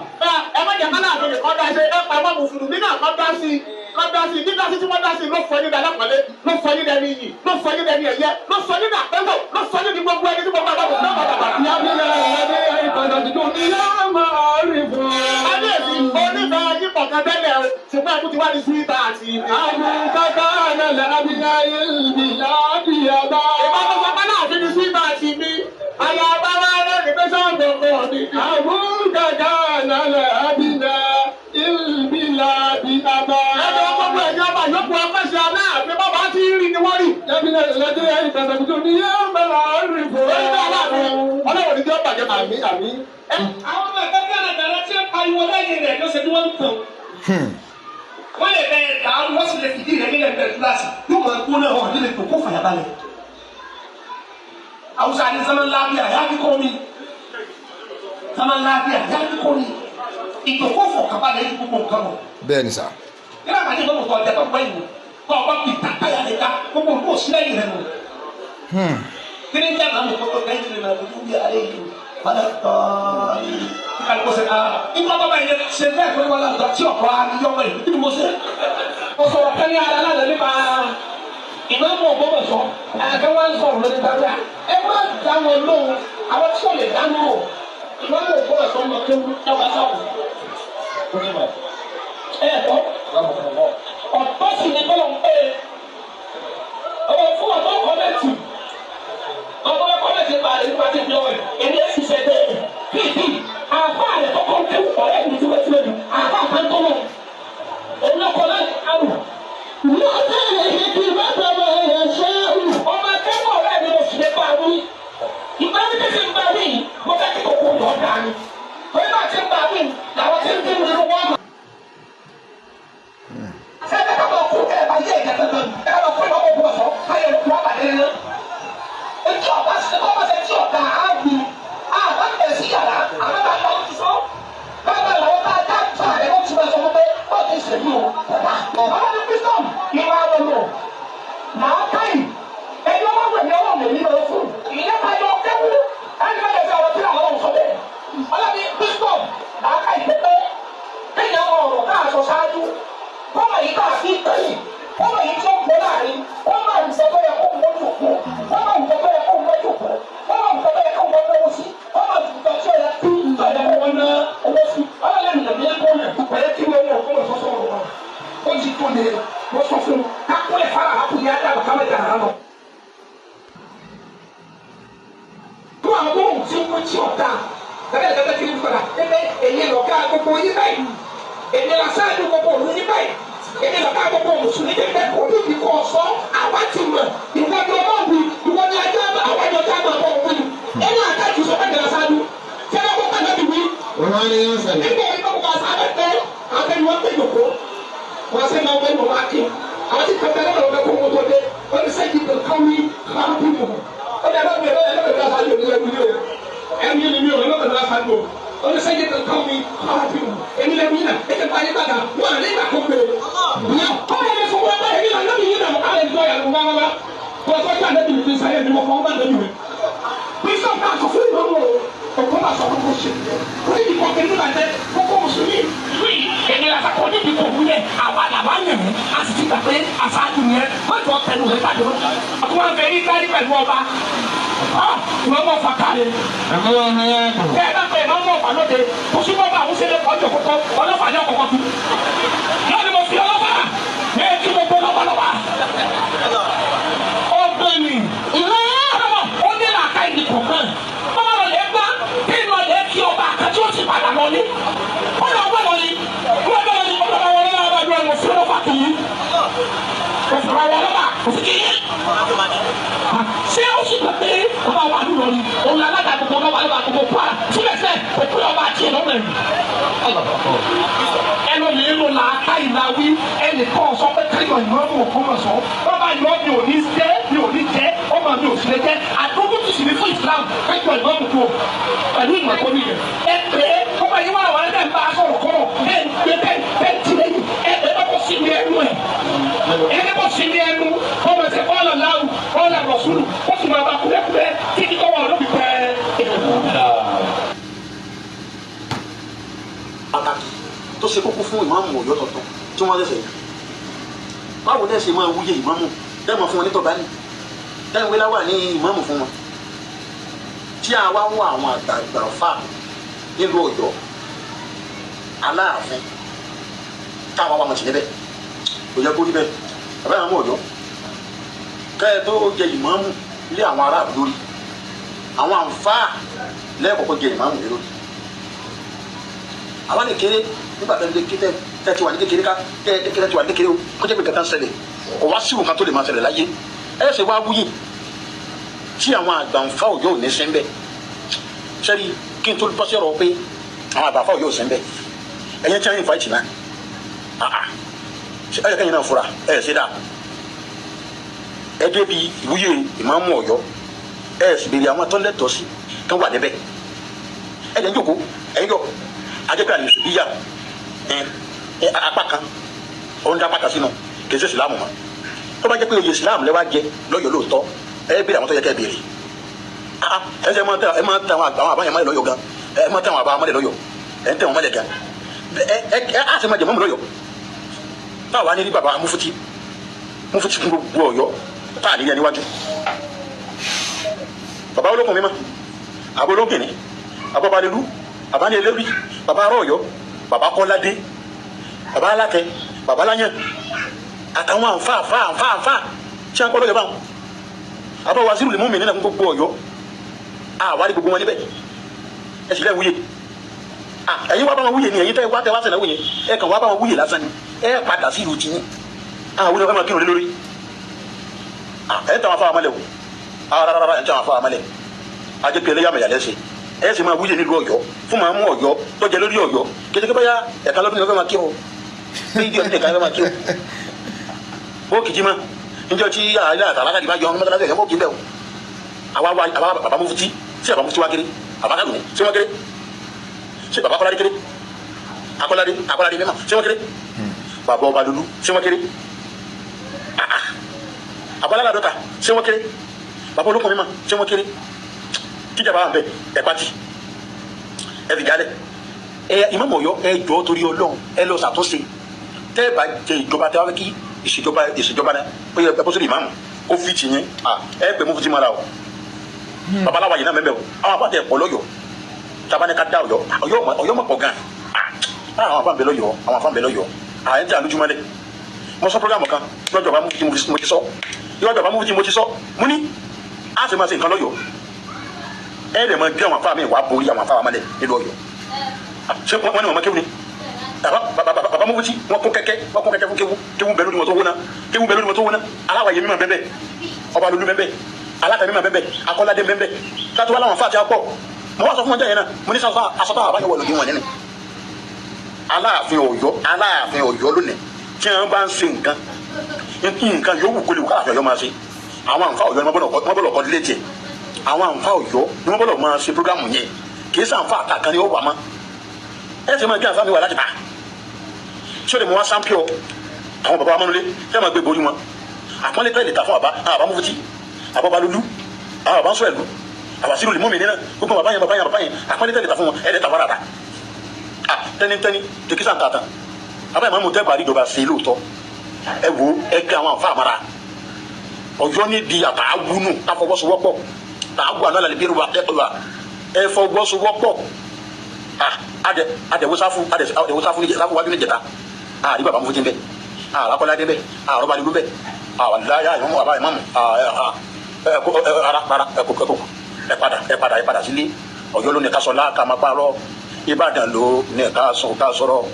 Ẹ má jẹ́ káláàfin nìkan dá ṣe ẹ pa àwọn mùsùlùmí náà kọ́ dá sí i kọ́ dá sí i dídá sí tí wọ́n dá sí i ló fọ yín dàlápọ̀lé ló fọ yín dẹni iyì ló fọ yín dẹni ẹ̀yẹ ló sọ yín dàpẹ́wò ló sọ yín di gbogbo ẹni tí gbogbo àbáwò náà bàbà bàrà. Yàbí lẹ́ni ìkọ̀sọ̀tì dúníyà máa rí fún. Kábíyèsí onífẹ̀ẹ́ yín kọ̀ọ̀kan tẹ́lẹ̀ o ṣùgbọ́n ẹkú ti wá ní súwítà àti ìbí. Àbùkà káàmẹ́lá abiná ìbílá ìyàbá. Ìbá tó sọ pé láàfin ní súwítà àti ìbí. Àyà bá wá rẹ́rìn pé sọ́ọ̀bù ọkọ mi. Àbùkà káàmẹ́lá abiná ìbílá ìyàbá. Ẹni ọkọ̀ ọgbọ́n ẹ̀yìn ọba yòókù ọkọ̀ṣẹ́ aláàfin bàbá tí ń rí ni wọ́n rí. Yàbí lẹ́ni ìkọ̀sọ̀tì dúníyà máa rí fún. Lórí náà aláàfin ọlọ́run ní tí ó bàjẹ́ màmí. Àmín àmín. Àwọn ọmọ ẹgbẹ́ gàràgàrà tí ó pariwo lẹ́yìn rẹ̀ ló ṣe bí wọ́n ń tàn. Wọ́n lè bẹ dàrú wọ́n sì lè fìdí rẹ̀ nílẹ̀ bẹ̀rẹ̀ kíláàsì yóò máa gbóná hàn nílẹ̀ tó kó fàyàbalẹ̀. Hausa ni zaman lafiya ya fi komi. Zaman lafiya ya fi komi. Ìjòkó fọkànbalẹ̀ yìí gbogbo nǹkan lọ. Bẹ́ẹ̀ ni sà. Nígbà tí wọ́n mọ̀ ọjà tó pẹ́ yìí kọ́ ọba bì tàkàyà lè ka gbogbo nǹkan òsínlẹ̀ yìí rẹ̀ nù. Kí ni jẹ́ àmọ́ kókó kẹ́hìn ní ma dúdú bí alẹ́ yìí wàlá tọ́ọ̀lì. Kálukó sẹ́ aa ikú ọba báyìí ṣe bẹ́ẹ̀ pé wàlá tọ́ tí ọ̀pọ̀ ayọ́mọ yìí kí ni mo ṣe. Mo sọ̀rọ̀ kẹ́ni ara lálẹ́ nípa ìmáàmù Ògbómọ̀ṣọ́ àkẹ́ wọ́n sọ̀rọ̀ lórí tàbí ẹ má dá wọn lóhùn àwọn tí ò lè dá lóhùn ìmáàmù Ògbómọ̀ṣọ́ mọ kéwú ẹ wá sọ̀rọ̀. Ẹ tọ́ ọ̀tọ́ sì ni bọ́lọ̀ ń pè é ọmọ fún ọ̀tọ́ kọ́mẹ́tì ọmọ kọ́mẹ́tì pa àlè nípa ti fi ọ̀rẹ́ èmi ẹ̀ sì ṣe bẹ́ẹ̀ bíbí àfa àlè kọ́kọ́ kéwú ọ̀rẹ́ mi tiwẹ́tiwẹ́ mi àfa àkàntọ́nà òun lọ́kọ́ láti àrùn. Ọmọ akẹ́kọ̀ọ́ ọ̀rẹ́ mi mo sì lè bá wí. Ìgbà wí tí ń bá wí mo fẹ́ kí kòkó lọ́ọ́ dà ní. Torí bá ti ń bá wí làwọn tí ń dín nínú wọn mọ̀. Sẹ́yìn ká máa kú ẹ̀ bá yé ẹ̀jẹ̀ tuntun ẹ̀ ká máa kú ìmọ̀ òkú ọ̀sán káyọ̀ ló kú àbàdé nínú. Etí ọ̀bá ṣe kọ́ ṣe tí ọ̀dà á wù àbá tẹ̀ sí yàrá àbá bá lọ sọ. Báwo làwọn bá dá tó àrẹ wọ́n ti máa sọ fún pé ó ti ṣèlú o. Bàbá mi Wisdom ìwà àwọlò màá káyì ẹni ọwọ́ wẹ̀ ní ọwọ́ mi lọ fún. Ìyá máa yọ kéwú ẹni bá dẹ̀sẹ̀ ọ̀rọ̀ tí làwọn ọ̀hún sọ bẹ́ẹ̀. Ọlọ́ni Wisdom màá káyì pépé kéèyàn ọ̀rọ̀ káàsọ ṣáájú kọ́mọ yìí káà fi tẹ̀yìn kọ́mọ yìí tó ń bọ́ láàrin kọ́mọ àwùjọ tó yẹ kó ń wọ́n jòkó kọ́mọ àwùjọ tó yẹ kó ń wọ́n jòkó kọ́mọ àwùjọ tó yẹ kó ń wọ́n lọ́wọ́ sí kọ́mọ àwùjọ tó yẹ kí tó yẹ kó wọ́n ná owó sí. Ọlọ́lẹ̀ nìyẹn bí kò yẹ pẹ̀lẹ́ kí wọ́n mọ̀ kó wọ́n sọ́sọ́ wọn. Ó ti tó ní wọ́n sọ fún un kákúlẹ̀ fara àkùnrin adáàbò kámẹ́ dàrá lọ. Tó àwọn ohun tí wọ́n ti ọ̀dà tẹ́lẹ̀ tẹ́lẹ̀ kí ni fara ẹgbẹ́ èyí lọ̀gá gbogbo yín báyìí èmi la sáájú gbogbo òlu yín báyìí èmi lọ̀gá gbogbo mùsùlùmí tẹ́lẹ̀ kò ní ìdí kò sọ àwa ti mọ̀ ìwọ ni ọmọ wí ìwọ ni ajá àwa ni ọjà máa bọ̀ wí. Ẹni àti máa wọ́n wọ́n kí àwọn tí kọ́ńtà náà lọ́wọ́ kó wọ́n tó dé wọ́n ní sẹ́yìn tó kọ́wé kọ́ńtù mọ̀ ó ní ẹlọ́gbẹ̀ẹ́ ẹlọ́gbẹ̀ẹ́ lọ́sàájú òní ẹ̀rú ni o ẹ̀rú ni mi ò ẹlọ́gbẹ̀ẹ́ lọ́sàájú o ó ní sẹ́yìn tó kọ́wé kọ́ńtù mọ̀ èmi lẹ́nu yìí náà ẹ̀jẹ̀ bá yín gbàgbà wọ́n àlẹ́ ìgbà kó gbé kọ́ ẹ̀ fún wọn bá yẹn náà yìí náà kọ́ ẹ̀ gbọ́ yàrá wọn wá wọ́n tọ́jú àlẹ́ mi fi sáyẹ̀ mi mọ̀ fún wọn bá lẹ́nu rẹ̀ bísọ̀ náà sọ fún ìmọ̀ wò ọkọ bá sọ fún kò ṣe kò ní ìkọ̀ kẹ́lú bá tẹ kókó mùsùlùmí yìí èmi la sọ ní ìdíkọ̀ wúlẹ̀ àwa làwa yẹn a sì ti gbà pé àṣáájú yẹn wọ́n jọ tẹnu rẹ̀ bàjẹ́ wọn. àti wọn fẹ́ rí kárí pẹ̀lú ọba ìwọ mọ̀ fà kárí. bẹ́ẹ̀ bá pẹ̀ máa mọ̀ fà lóde kò sí bọ́ọ̀bù àwọn ṣẹlẹ̀ ọjọ́ kọ̀kọ́ ọlọ́fà ní ọkọ̀kọ́ tu. náà ni mo fi ọlọ́fà ẹ̀ kí gbogbo lọ́balọ́ba. ọ̀gbẹ́ni ó ní làákà ìdí kọ̀ọ̀kan bàbá lọ lè gbá kí lọ lè kí ọba àkàtì ó sì padà lọ ní. ó lọ gbọ́ lọ ní wọ́n lọ ní ọlọ́ba wọn lọ́wọ́ bá dúró mo fi ọlọ́fà kì í mo fi ọlọ́ba mo fi kì í. ṣé ó sì gbà pé ọba wa lù lọ ní òun alága gbogbo ọlọ́ba lọ́ba gbogbo kwara síbẹ̀síbẹ̀ kò pé ọba àti ẹ̀ lọ́nà yìí. ẹnu mi ló la ká ìlà wí ẹnì kan sọ pé káyọ̀ ìmọ̀ọ́mù òkú mọ̀ sọ bàbá ìmọ̀ mi ò ní jẹ́ mi ò ní jẹ́ ọmọ mi ò sì lè jẹ́ àdókòtò sì ní fún Islam káyọ̀ ìmọ̀ọ́mù kú pẹ̀lú ìmọ̀ tó nìyẹn. Ẹ pé ọmọ yìí wà wà lẹ́dẹ̀ ń bá a sọ̀rọ̀ kọ́rọ̀ ẹ gbé bẹ́ẹ̀ bẹ́ẹ̀ ti lẹ́yìn ẹ ẹ bá kó sí mi ẹnu ẹ ẹ bá kó sí mi ẹnu ọmọ ẹsẹ̀ ọ̀là láwù ọ̀là rọ̀ṣúlù ó sì máa bá kúrẹ́kúrẹ́ títí kọ́wọ́ ló fi pẹ́. Pàtàkì tó ṣe kókó fún ìmáàmù Ọ̀yọ́ tuntun tí wọ́n ṣẹ̀ṣẹ̀ yàn báwo lẹ ṣe máa wúyè ìmáàmù tẹ́ mọ̀ fún wọn ní tọ̀bánì tẹ́ ìwé láwà ní ìmáàmù fún wọn tí a wá wọ àwọn àgbààgbà fà nílùú Ọ̀yọ́ Aláàfin táwa wà wọn sì níbẹ̀ kò yẹ kó rí bẹ́ẹ̀ bàbá ìmáàmù Ọ̀yọ́ kẹ́ ẹ tó jẹ ìmáàmù lé àwọn aráàlú lórí àwọn àǹfààní lẹ́ẹ̀kọ̀kọ̀ jẹ ìmáàmù lé lórí àwọn lè kéré nígbà tẹ tẹ ti wà ní kékeré ká tẹ tẹ ti wà ní kékeré o kó jẹ́ pé kankan ṣẹlẹ̀ kò wá síwò kan tó lè máa ṣẹlẹ̀ láyé ẹ ṣe wá wúyè tí àwọn àgbàǹfà Ọ̀yọ́ ò ní sẹ́ńbẹ̀ sẹ́rí kí n tó bọ́ sí ọ̀rọ̀ pé àwọn àgbàǹfà Ọ̀yọ́ ò sẹ́ńbẹ̀ ẹ̀yẹn tí wọ́n yín fa ìtì náà ẹ yẹ kẹ́yìn náà fura ẹ ṣe dáa ẹ débi ìwúyè ìmáàmù Ọ̀yọ́ ẹ sì béèrè àwọn tó lẹ́tọ̀ọ́ sí kán wà níbẹ̀ ẹ dẹ̀ ń jókòó ẹ̀ ń yọ ajẹ́pẹ́ àlùsùbíyà ẹ apá kan òun dá apá kan sínú kì í ṣe ìsìlámù mọ́ tó bá jẹ́ pé oyè ìsìlámù lẹ́wà jẹ lọ́yọ̀ọ́ lóòótọ́ ẹ béèrè àwọn tó yẹ kẹ́ béèrè ẹ ṣe ẹ máa tẹ àwọn àbáyẹn mọ́lẹ̀ lọ́yọ̀ọ́ gan ẹ máa tẹ àwọn àbá mọ́lẹ̀ lọ́yọ̀ọ́ ẹ ń tẹ wọn mọ́lẹ̀ gan ẹ ẹ á sì máa jẹ mọ́mù lọ́yọ̀ọ́ táwa ní rí bàbá mufuti mufuti fún gbogbo Ọ̀yọ́ táà ní rí ẹni wájú bàbá olókùn mímọ́ àbó olókìní àbọ̀balẹ̀lú bàbá ní eléwì bàbá arọ Ọ̀yọ́ bàbá Kọ́ládé bàbá Alákẹ́ bàbá Láyàn àtàwọn àǹfà àǹfà àǹfà àǹfà tí wọn kọ́ lọ́yọ̀ báwọn àbá waziri lè mú mi nínú gbogbo Ọ̀yọ́ àwárí gbogbo wọn níbẹ̀ ẹ sì lẹ́ wúyè ẹ̀yin wá bá wọn wúyè ni ẹ̀yin tẹ́ wá tẹ́ wá sẹ̀lẹ̀ wúyè ẹ kàn wá bá wọn wúyè lásán ni ẹ padà sí ìlú tiyín àwọn wúlò fẹ́ máa kírun lé lórí ẹ̀ ń tàwọn afáwọn amálẹ̀ wò rárá ẹ̀ ń tàwọn afáwọn amálẹ̀ ajẹ́pẹ́ ẹlẹ́yàmẹ̀yà lẹ́sẹ̀ ẹ sì máa wúyè nílùú Ọ̀yọ́ fún màá mú Ọ̀yọ́ tó jẹ lórí Ọ̀yọ́ kékeré báyà ẹ̀ka lọ́dún ní wọ́n fẹ́ máa kí o bí ìdí ọdún nìkan fẹ́ máa kí o ó kìjì mọ́ níjọ́ tí àyà àtàlákàdì bá yọ ọmọ mọ́tàlá ẹ̀yọ́ mọ́ kì í bẹ̀ o àwa wa àwa bàbá mufti sí bàbá mufti wá kéré bàbá kàlùmí sí wọn kéré sí bàbá kọ́ládé kéré akọ́ládé akọ́ládé mímọ́ sí wọn kéré bàbá ọba lulú sí wọn kéré àbálàlà dọ́ta sí wọn kéré bàbá olókùn mímọ́ sí wọn kéré kíjàmbá wà bẹ ẹ pati ẹ fi jálẹ ẹ Ìmáàmù Ọ̀yọ́ ẹ jọ̀ọ́ torí Ọlọ́run ẹ lọ ṣàtúnṣe tẹ ẹ bá jẹ ìjọba tẹ wá fẹ́ kí ìṣèjọba ìṣèjọba náà ó yẹ ẹ bó sórí ìmáàmù kó fi tì yín ẹ pè mú fún ti mara o babaláwa yìí náà mẹ́mẹ́ o àwọn àbá tẹ pọ̀ lọ́yọ̀ọ́ taba ní ká dá Ọ̀yọ́ Ọ̀yọ́ mọ̀ pọ̀ gan àwọn àbá ń bẹ lọ́yọ̀ọ́ àwọn àbá ń bẹ lọ́yọ̀ọ́ à ń tẹ àlójúmọ́lẹ̀ mo sọ programu kan lọ́jọ́ bá mú tí mo ti sọ lọ́jọ́ bá mú tí mo ti sọ mo ní a sì máa ṣe nǹkan lọ́yọ̀ọ́ ẹ lè máa gbé àwọn afá mi wàá borí àwọn afá wa mọ́lẹ̀ nílùú Ọ̀yọ́ ṣé wọ́n ní wọn kéwù ni bàbá mufti wọn kún kẹ́kẹ́ wọn kún kẹ́kẹ́ fún kéwù kéwù bẹ lórí wọn tó wọná kéwù bẹ lórí wọn tó wọná aláwàyè mímọ bẹ́ẹ̀ ọba lulú bẹ́ẹ̀ alákàmí mímọ bẹ́ẹ̀ akọ́ládé bẹ́ẹ̀ kátó wà láwọn afá àti akọ mo wá sọ fún wọn jẹ́ yẹn náà mo ní sọ asọ́tọ̀ àbáyọ wọ̀ lòdì wọn nínú Aláàfin Ọ̀yọ́ Aláàfin Ọ̀yọ́ lónìí Tí wọ́n bá ń ṣe nǹkan nǹkan yòówù kó lè wù káàfin Ọ̀yọ́ máa ṣe. Àwọn àǹfà Ọ̀yọ́ ni wọ́n gbọ́dọ̀ kọ́ létí ẹ̀. Àwọn àǹfà Ọ̀yọ́ ni wọ́n gbọ́dọ̀ máa ṣe prógámù yẹn. Kì í sàǹfà àtàkàn ni ó wà mọ́. Ẹ ti máa gbé àǹfà mi wà láti bá. Ṣé o lè mú wá sáńpìọ̀ àwọn bàbá wa mọ́nulé tí wọ́n máa gbé borí wọn? Àpọ́nlé tẹ́lẹ̀ ta fún àbá àbá mufutí àbá balolú àwọn àbá ń sọ ẹ̀lú àbá sínú lè mú mi nínú gbogbo bàbá yẹn bàbá yẹn bàbá yẹn àpọ́nlé tẹ́lẹ̀ ta fún wọn ẹ̀ẹ́dẹ́ ta wàrà ta. Tẹ́nitẹ́ni tẹkísà ń tàtàn àbá yẹn máa mú tẹ́gbà àríjọba sí lóòótọ́. Ẹ wo ẹ gbé àwọn àǹfà àmàrà Ọ̀yọ́ ní di àtàwùnú káfọwọ́sowọ́pọ̀ tààgù àná làlẹ́ bírú wa ẹ fọwọ́sowọ́pọ̀. Adẹ̀wọ́sáfù adẹ̀wọ́sáfù wájú níjẹta àrí bàbá mufutí bẹ́ẹ̀ àràkọ́ládé bẹ́ẹ̀ àrọ́balẹ̀ bẹ́ẹ̀ àwàláyà ìmọ̀mù àbá ìmọ̀mù ara para ẹ̀kọ́ ẹ padà ẹ padà ẹ padà sílé. Ọ̀yọ́ ló ní ká sọlá ká máa parọ́, Ìbàdàn ló ní ká sùn ká sọ̀rọ̀,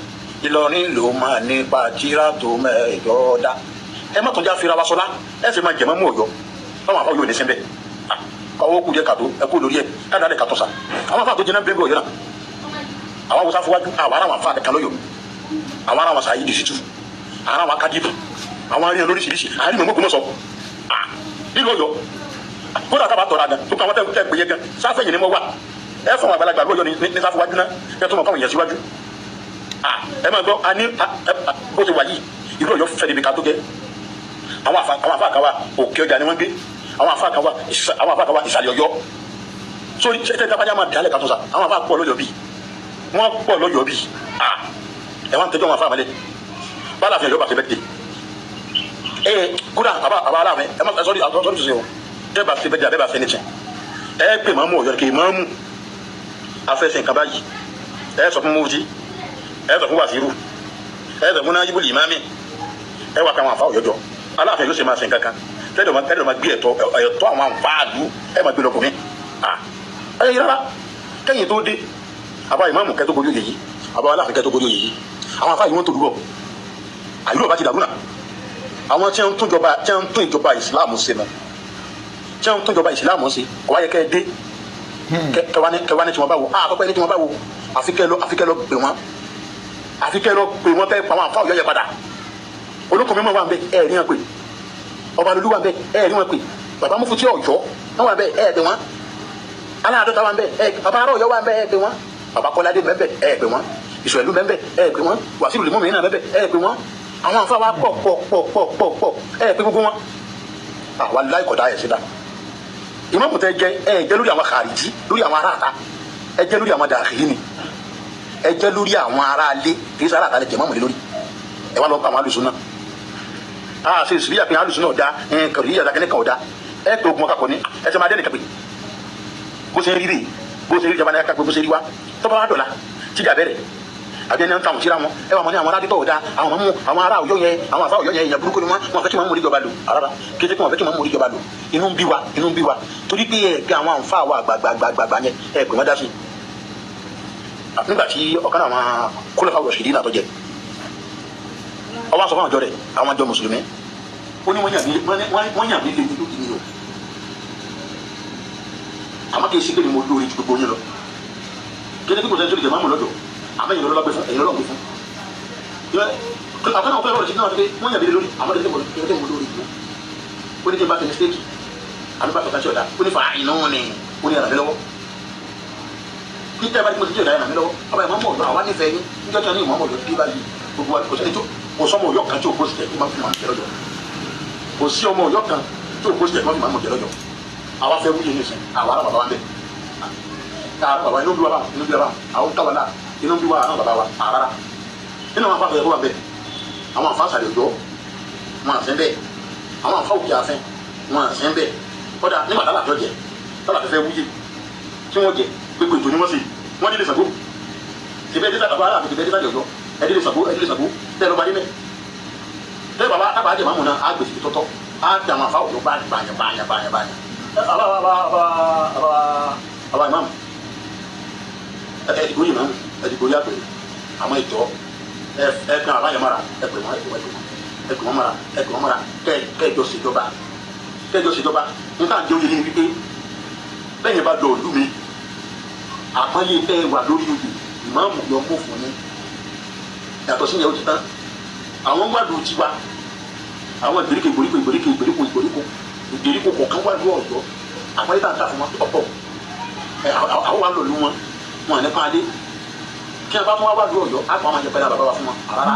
Ìlọrin ló máa nípa tíra tó mẹ́jọ dá. Ẹ má tún já fira wa sọlá, ẹ sì máa jẹ̀mọ́ mú Ọ̀yọ́ báwọn afọ yóò ní sẹ́ńbẹ́. Kọ́wọ́ kú jẹ́ kàtó ẹ kú lórí ẹ káàdá lè kàtó sa. Àwọn afọ àtó jẹ́ náà bẹ́ẹ̀ bí Ọ̀yọ́ náà àwọn awusa fúwájú àwọn ará wọn afa kankan lọ́yọ̀ àwọn ará wọn sàyí dìsítù àwọn ará wọn akadìbò àwọn aríyàn lóríṣiríṣi àárín mọ̀mọ́ gbọmọsọ nílùú Ọ̀yọ́ kódà tábà tọ̀ra gan tó kọ́ àwọn tẹ́ pé yẹ gan sáfẹ̀yìn ni mo wà. Ẹ fún àwọn àgbàlagbà lọ́yọ̀ ní sáfúwájú náà kẹ́ tó mọ̀ káwọn èèyàn síwájú. Ẹ máa gbọ́ a ní bó ti wà yìí ìlú Ọ̀yọ́ fẹ́ níbi ká tó gẹ́. Àwọn àfa kan wà òkè ọjà ni wọ́n gbé, àwọn àfa kan wà ìsàlẹ̀ Ọ̀yọ́. Sórí ṣẹ́tẹ́ tábàjá máa dálẹ̀ ká tó sa àwọn àfa pọ̀ lọ́yọ̀ bíi wọ́n pọ̀ lọ́yọ̀ bíi ẹ wá ń tẹ́jọ́ wọn àfa àmàlẹ́ bá láàfin Ọ̀yọ́ bá ṣe bẹ́ẹ̀ dé. Kódà àbá aláàfin ẹ má sọrí sọrí sọsẹ o tẹ́ bá ṣe bẹ́ẹ̀ dé abẹ́ bá ṣe ní tiẹ̀ ẹ pè máa mú Ọ̀yọ́ kì í máa mú afẹsẹ̀ nǹkan báyìí. Ẹ sọ fún mufti, ẹ sọ fún wàsíù, ẹ sọ fún náyíbùlì ìmáàmì, ẹ wà káwọn àfa Ọ̀yọ́ jọ. Aláàfin yóò ṣe máa ṣe nǹkan kan tẹ́lẹ̀ máa gbé ẹ̀tọ́ àwọn àǹfààní ẹ máa gbé lọkùnrin. Ẹ yí rárá kẹ́yìn tó dé àbá ìmáàmù kẹ́ tó gorí oyè yìí, àbá aláàfin kẹ́ tó gorí oyè yìí, àwọn àfa yìí wọ́n tó dúró àyùrọ̀ bá ti dàrú náà. Àwọn tí wọ́n tún ìjọba ìsìláàmù ṣe náà tí wọ́n tún ìjọba ìsìláàmù ṣe kò wáyé kẹ́ ẹ dé kẹwàá ní tí wọ́n bá wò àkọ́kọ́ ní tí wọ́n bá wò àfikẹ́ lọ pè wọ́n àfikẹ́ lọ pè wọ́n kẹ́ pa àwọn àfa Ọ̀yọ́ yẹ padà. Olókùn mímọ́ wà ń bẹ ẹ rí wọn pè, ọba lolú wà ń bẹ ẹ rí wọn pè, bàbá mufutí Ọ̀yọ́ wọn wà ń bẹ ẹ pè wọn, aláàdọ́ta wà ń bẹ ẹ bàbá ará Ọ̀yọ́ wà ń bẹ ẹ pè wọn, bàbá Kọ́ládé mẹ́bẹ̀ ẹ pè wọn, Ìṣòwẹ̀lú mẹ́bẹ̀ ẹ pè wọn, Wàsíù Lèmọ́mì náà mẹ́bẹ̀ ẹ pè wọn. Àwọn àfa wa pọ̀ pọ̀ pọ̀ pọ̀ pọ̀ pọ̀ ẹ pè gbogbo wọn. Àwa láìkọ̀dá ẹ̀ síta ìmọ̀mù tẹ jẹ ẹ jẹ lórí àwọn kàríjì lórí àwọn aráàta ẹ jẹ lórí àwọn dàkìrí ni ẹ jẹ lórí àwọn aráalé kì í sọ aráàta lè jẹ mọ́mù lé lórí. Ẹ wá lọ pa àwọn alùsùn náà a ṣe ìṣúrí àfihàn alùsùn náà ọ̀dà kẹrì yíyàrá kẹ́ni kan ọ̀dà ẹ pé ogun ọkà kọ ní ẹ ṣe máa dẹ́ nìkan pé bó ṣe rí rè bó ṣe rí ìjọba náà ká pé bó ṣe rí wá tọ́ba wá dọ̀la tíjà bẹ̀rẹ̀ àbí ẹni ń tàwọn síra wọn ẹ wà mọ ní àwọn aládìtọ̀ ọ̀dà àwọn mọ̀mú àwọn ará Ọ̀yọ́ yẹn àwọn àfa Ọ̀yọ́ yẹn èèyàn burúkú ni wọn wọn fẹ́ kí wọn mú ìjọba lò rárá kété kí wọn fẹ́ kí wọn mú ìjọba lò. Inú ń bí wa inú ń bí wa torí pé ẹ pé àwọn àǹfà wa gbàgbàgbàgbà yẹn ẹ pè wọn dá sí. Nígbà tí ọ̀kan náà àwọn kólọ́fà wọ̀ṣìdì náà tó jẹ ọwọ́ sọ fún àjọ rẹ̀ àwọn àjọ mùsùlùmí ó ní wọ́n yàn mí lé ní lókè ní o àmọ́ kì í ṣe pé ni mo lóore ju gbogbo yín lọ kéde kí kò sẹ́ni tó lè jẹ máàmù lọ́dọ̀ àmọ́ èyàn lọ́lọ́ gbé fún èyàn lọ́lọ́ gbé fún àkànnà ọ̀pẹ́ ọ̀rọ̀ sí náà pé wọ́n yàn mí lé lórí àmọ́ kéde kí mo lóore ju ó ní kí n bá ṣe mistake àbí bá fẹ́ ṣe ọ̀dà ó ní fa àìnú ni ó ní ẹ̀ràn mi lọ́wọ́ kí tẹ́ bá ti mo ti jẹ́ ọ̀dà ẹ̀ràn mi lọ́wọ́ ọba ìmọ̀mọ̀ ọ̀dọ̀ àwa nífẹ̀ẹ́ yín níjọ́ tí wọ́n ní ìmọ̀mọ̀ ọ̀dọ̀ dé báyìí gbogbo wa kò sẹ́ni tó kò sọmọ Ọ̀yọ́ kan tí o kó sí ẹ kó má fi máa jẹ lọ́jọ́ kò sí ọmọ Ọ̀yọ́ kan tí o kó sí ẹ kó má fi máa jẹ lọ́jọ́ àwa fẹ́ wúyẹ nísìn àwa ará bàbá wa ń bẹ bàbá inú bí wa bá inú bí wa bá àwọn táwa náà inú bí wa ará bàbá wa àrárá nínú àwọn afáfẹ́ wa bẹ àwọn afásàlẹ̀ Ọ̀yọ́ wọn àfẹ́ bẹ́ẹ̀ àwọn afá òkè àfẹ́ wọn àfẹ́ bẹ́ẹ̀ kódà nígbà tá làjọ jẹ tá làfẹ́ fẹ́ wúyẹ tí wọ́n jẹ gbogbo ètò ni wọ́n sì wọ́n nílé Ṣàngó tìbẹ́ dísà bàbá aláàfin tìbẹ́ dísà Ọ̀yọ́ ẹdílé Ṣàngó ẹdílé Ṣàngó tẹ lọba débẹ̀ tẹ bàbá tábà jẹ màmú náà á gbèsè tọtọ á dà wọn àfa Ọ̀yọ́ báyà báyà báyà báyà báyà àbá àbá àbá àbá àbá ìmáàmù ẹdìgbò yìí máàmù ẹdìgbò yìí àpèrè àmọ́ ìjọ ẹ kàn àbá yẹn mara ẹ pè wọn ẹ pè wọn ẹ pè wọn mara ẹ pè wọn mara kẹjọ ṣèjọba kẹjọ ṣèjọba nǹkan àjọ yìí ni wípé bẹ́ẹ̀ yẹn bá dọ̀ ọ̀lú mi àpọ́nlé fẹ́ wà lórí oyè ìmáàmù yọ mú fún yín yàtọ̀ sí yẹn ó ti tán Àwọn wádùú tiwa, àwọn ìgbèríko ìgbèríko ìgbèríko ìgbèríko ìgbèríko ìgbèríko kọ̀ọ̀kan wádùú Ọ̀yọ́. Àpẹẹrẹ tá à ń tà fún wọn ọ̀pọ̀ àwọn wà lòlú wọn wọn nípa adé kí wọn bá tún wá wádùú Ọ̀yọ́ á pa àwọn àjẹpẹ́ náà bàbá wa fún wọn rárá.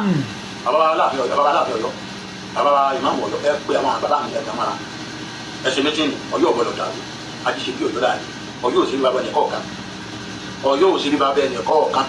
Bàbá wa Aláàfin Ọ̀yọ́, bàbá Aláàfin Ọ̀yọ́, bàbá wa ìmáàmù Ọ̀yọ́, ẹ pé àwọn bàbá mi ẹgbẹ́ mara ẹsẹ mẹtìnì. Ọ̀yọ́ ọgbọdọ dàrú, àti ṣe bí Ọ̀yọ́ láàyè. Ọ̀yọ́ òsèré bàbá ẹnì kọ̀ọ̀kan, Ọ̀yọ́ òsèré bàbá ẹnì kọ̀ọ̀kan.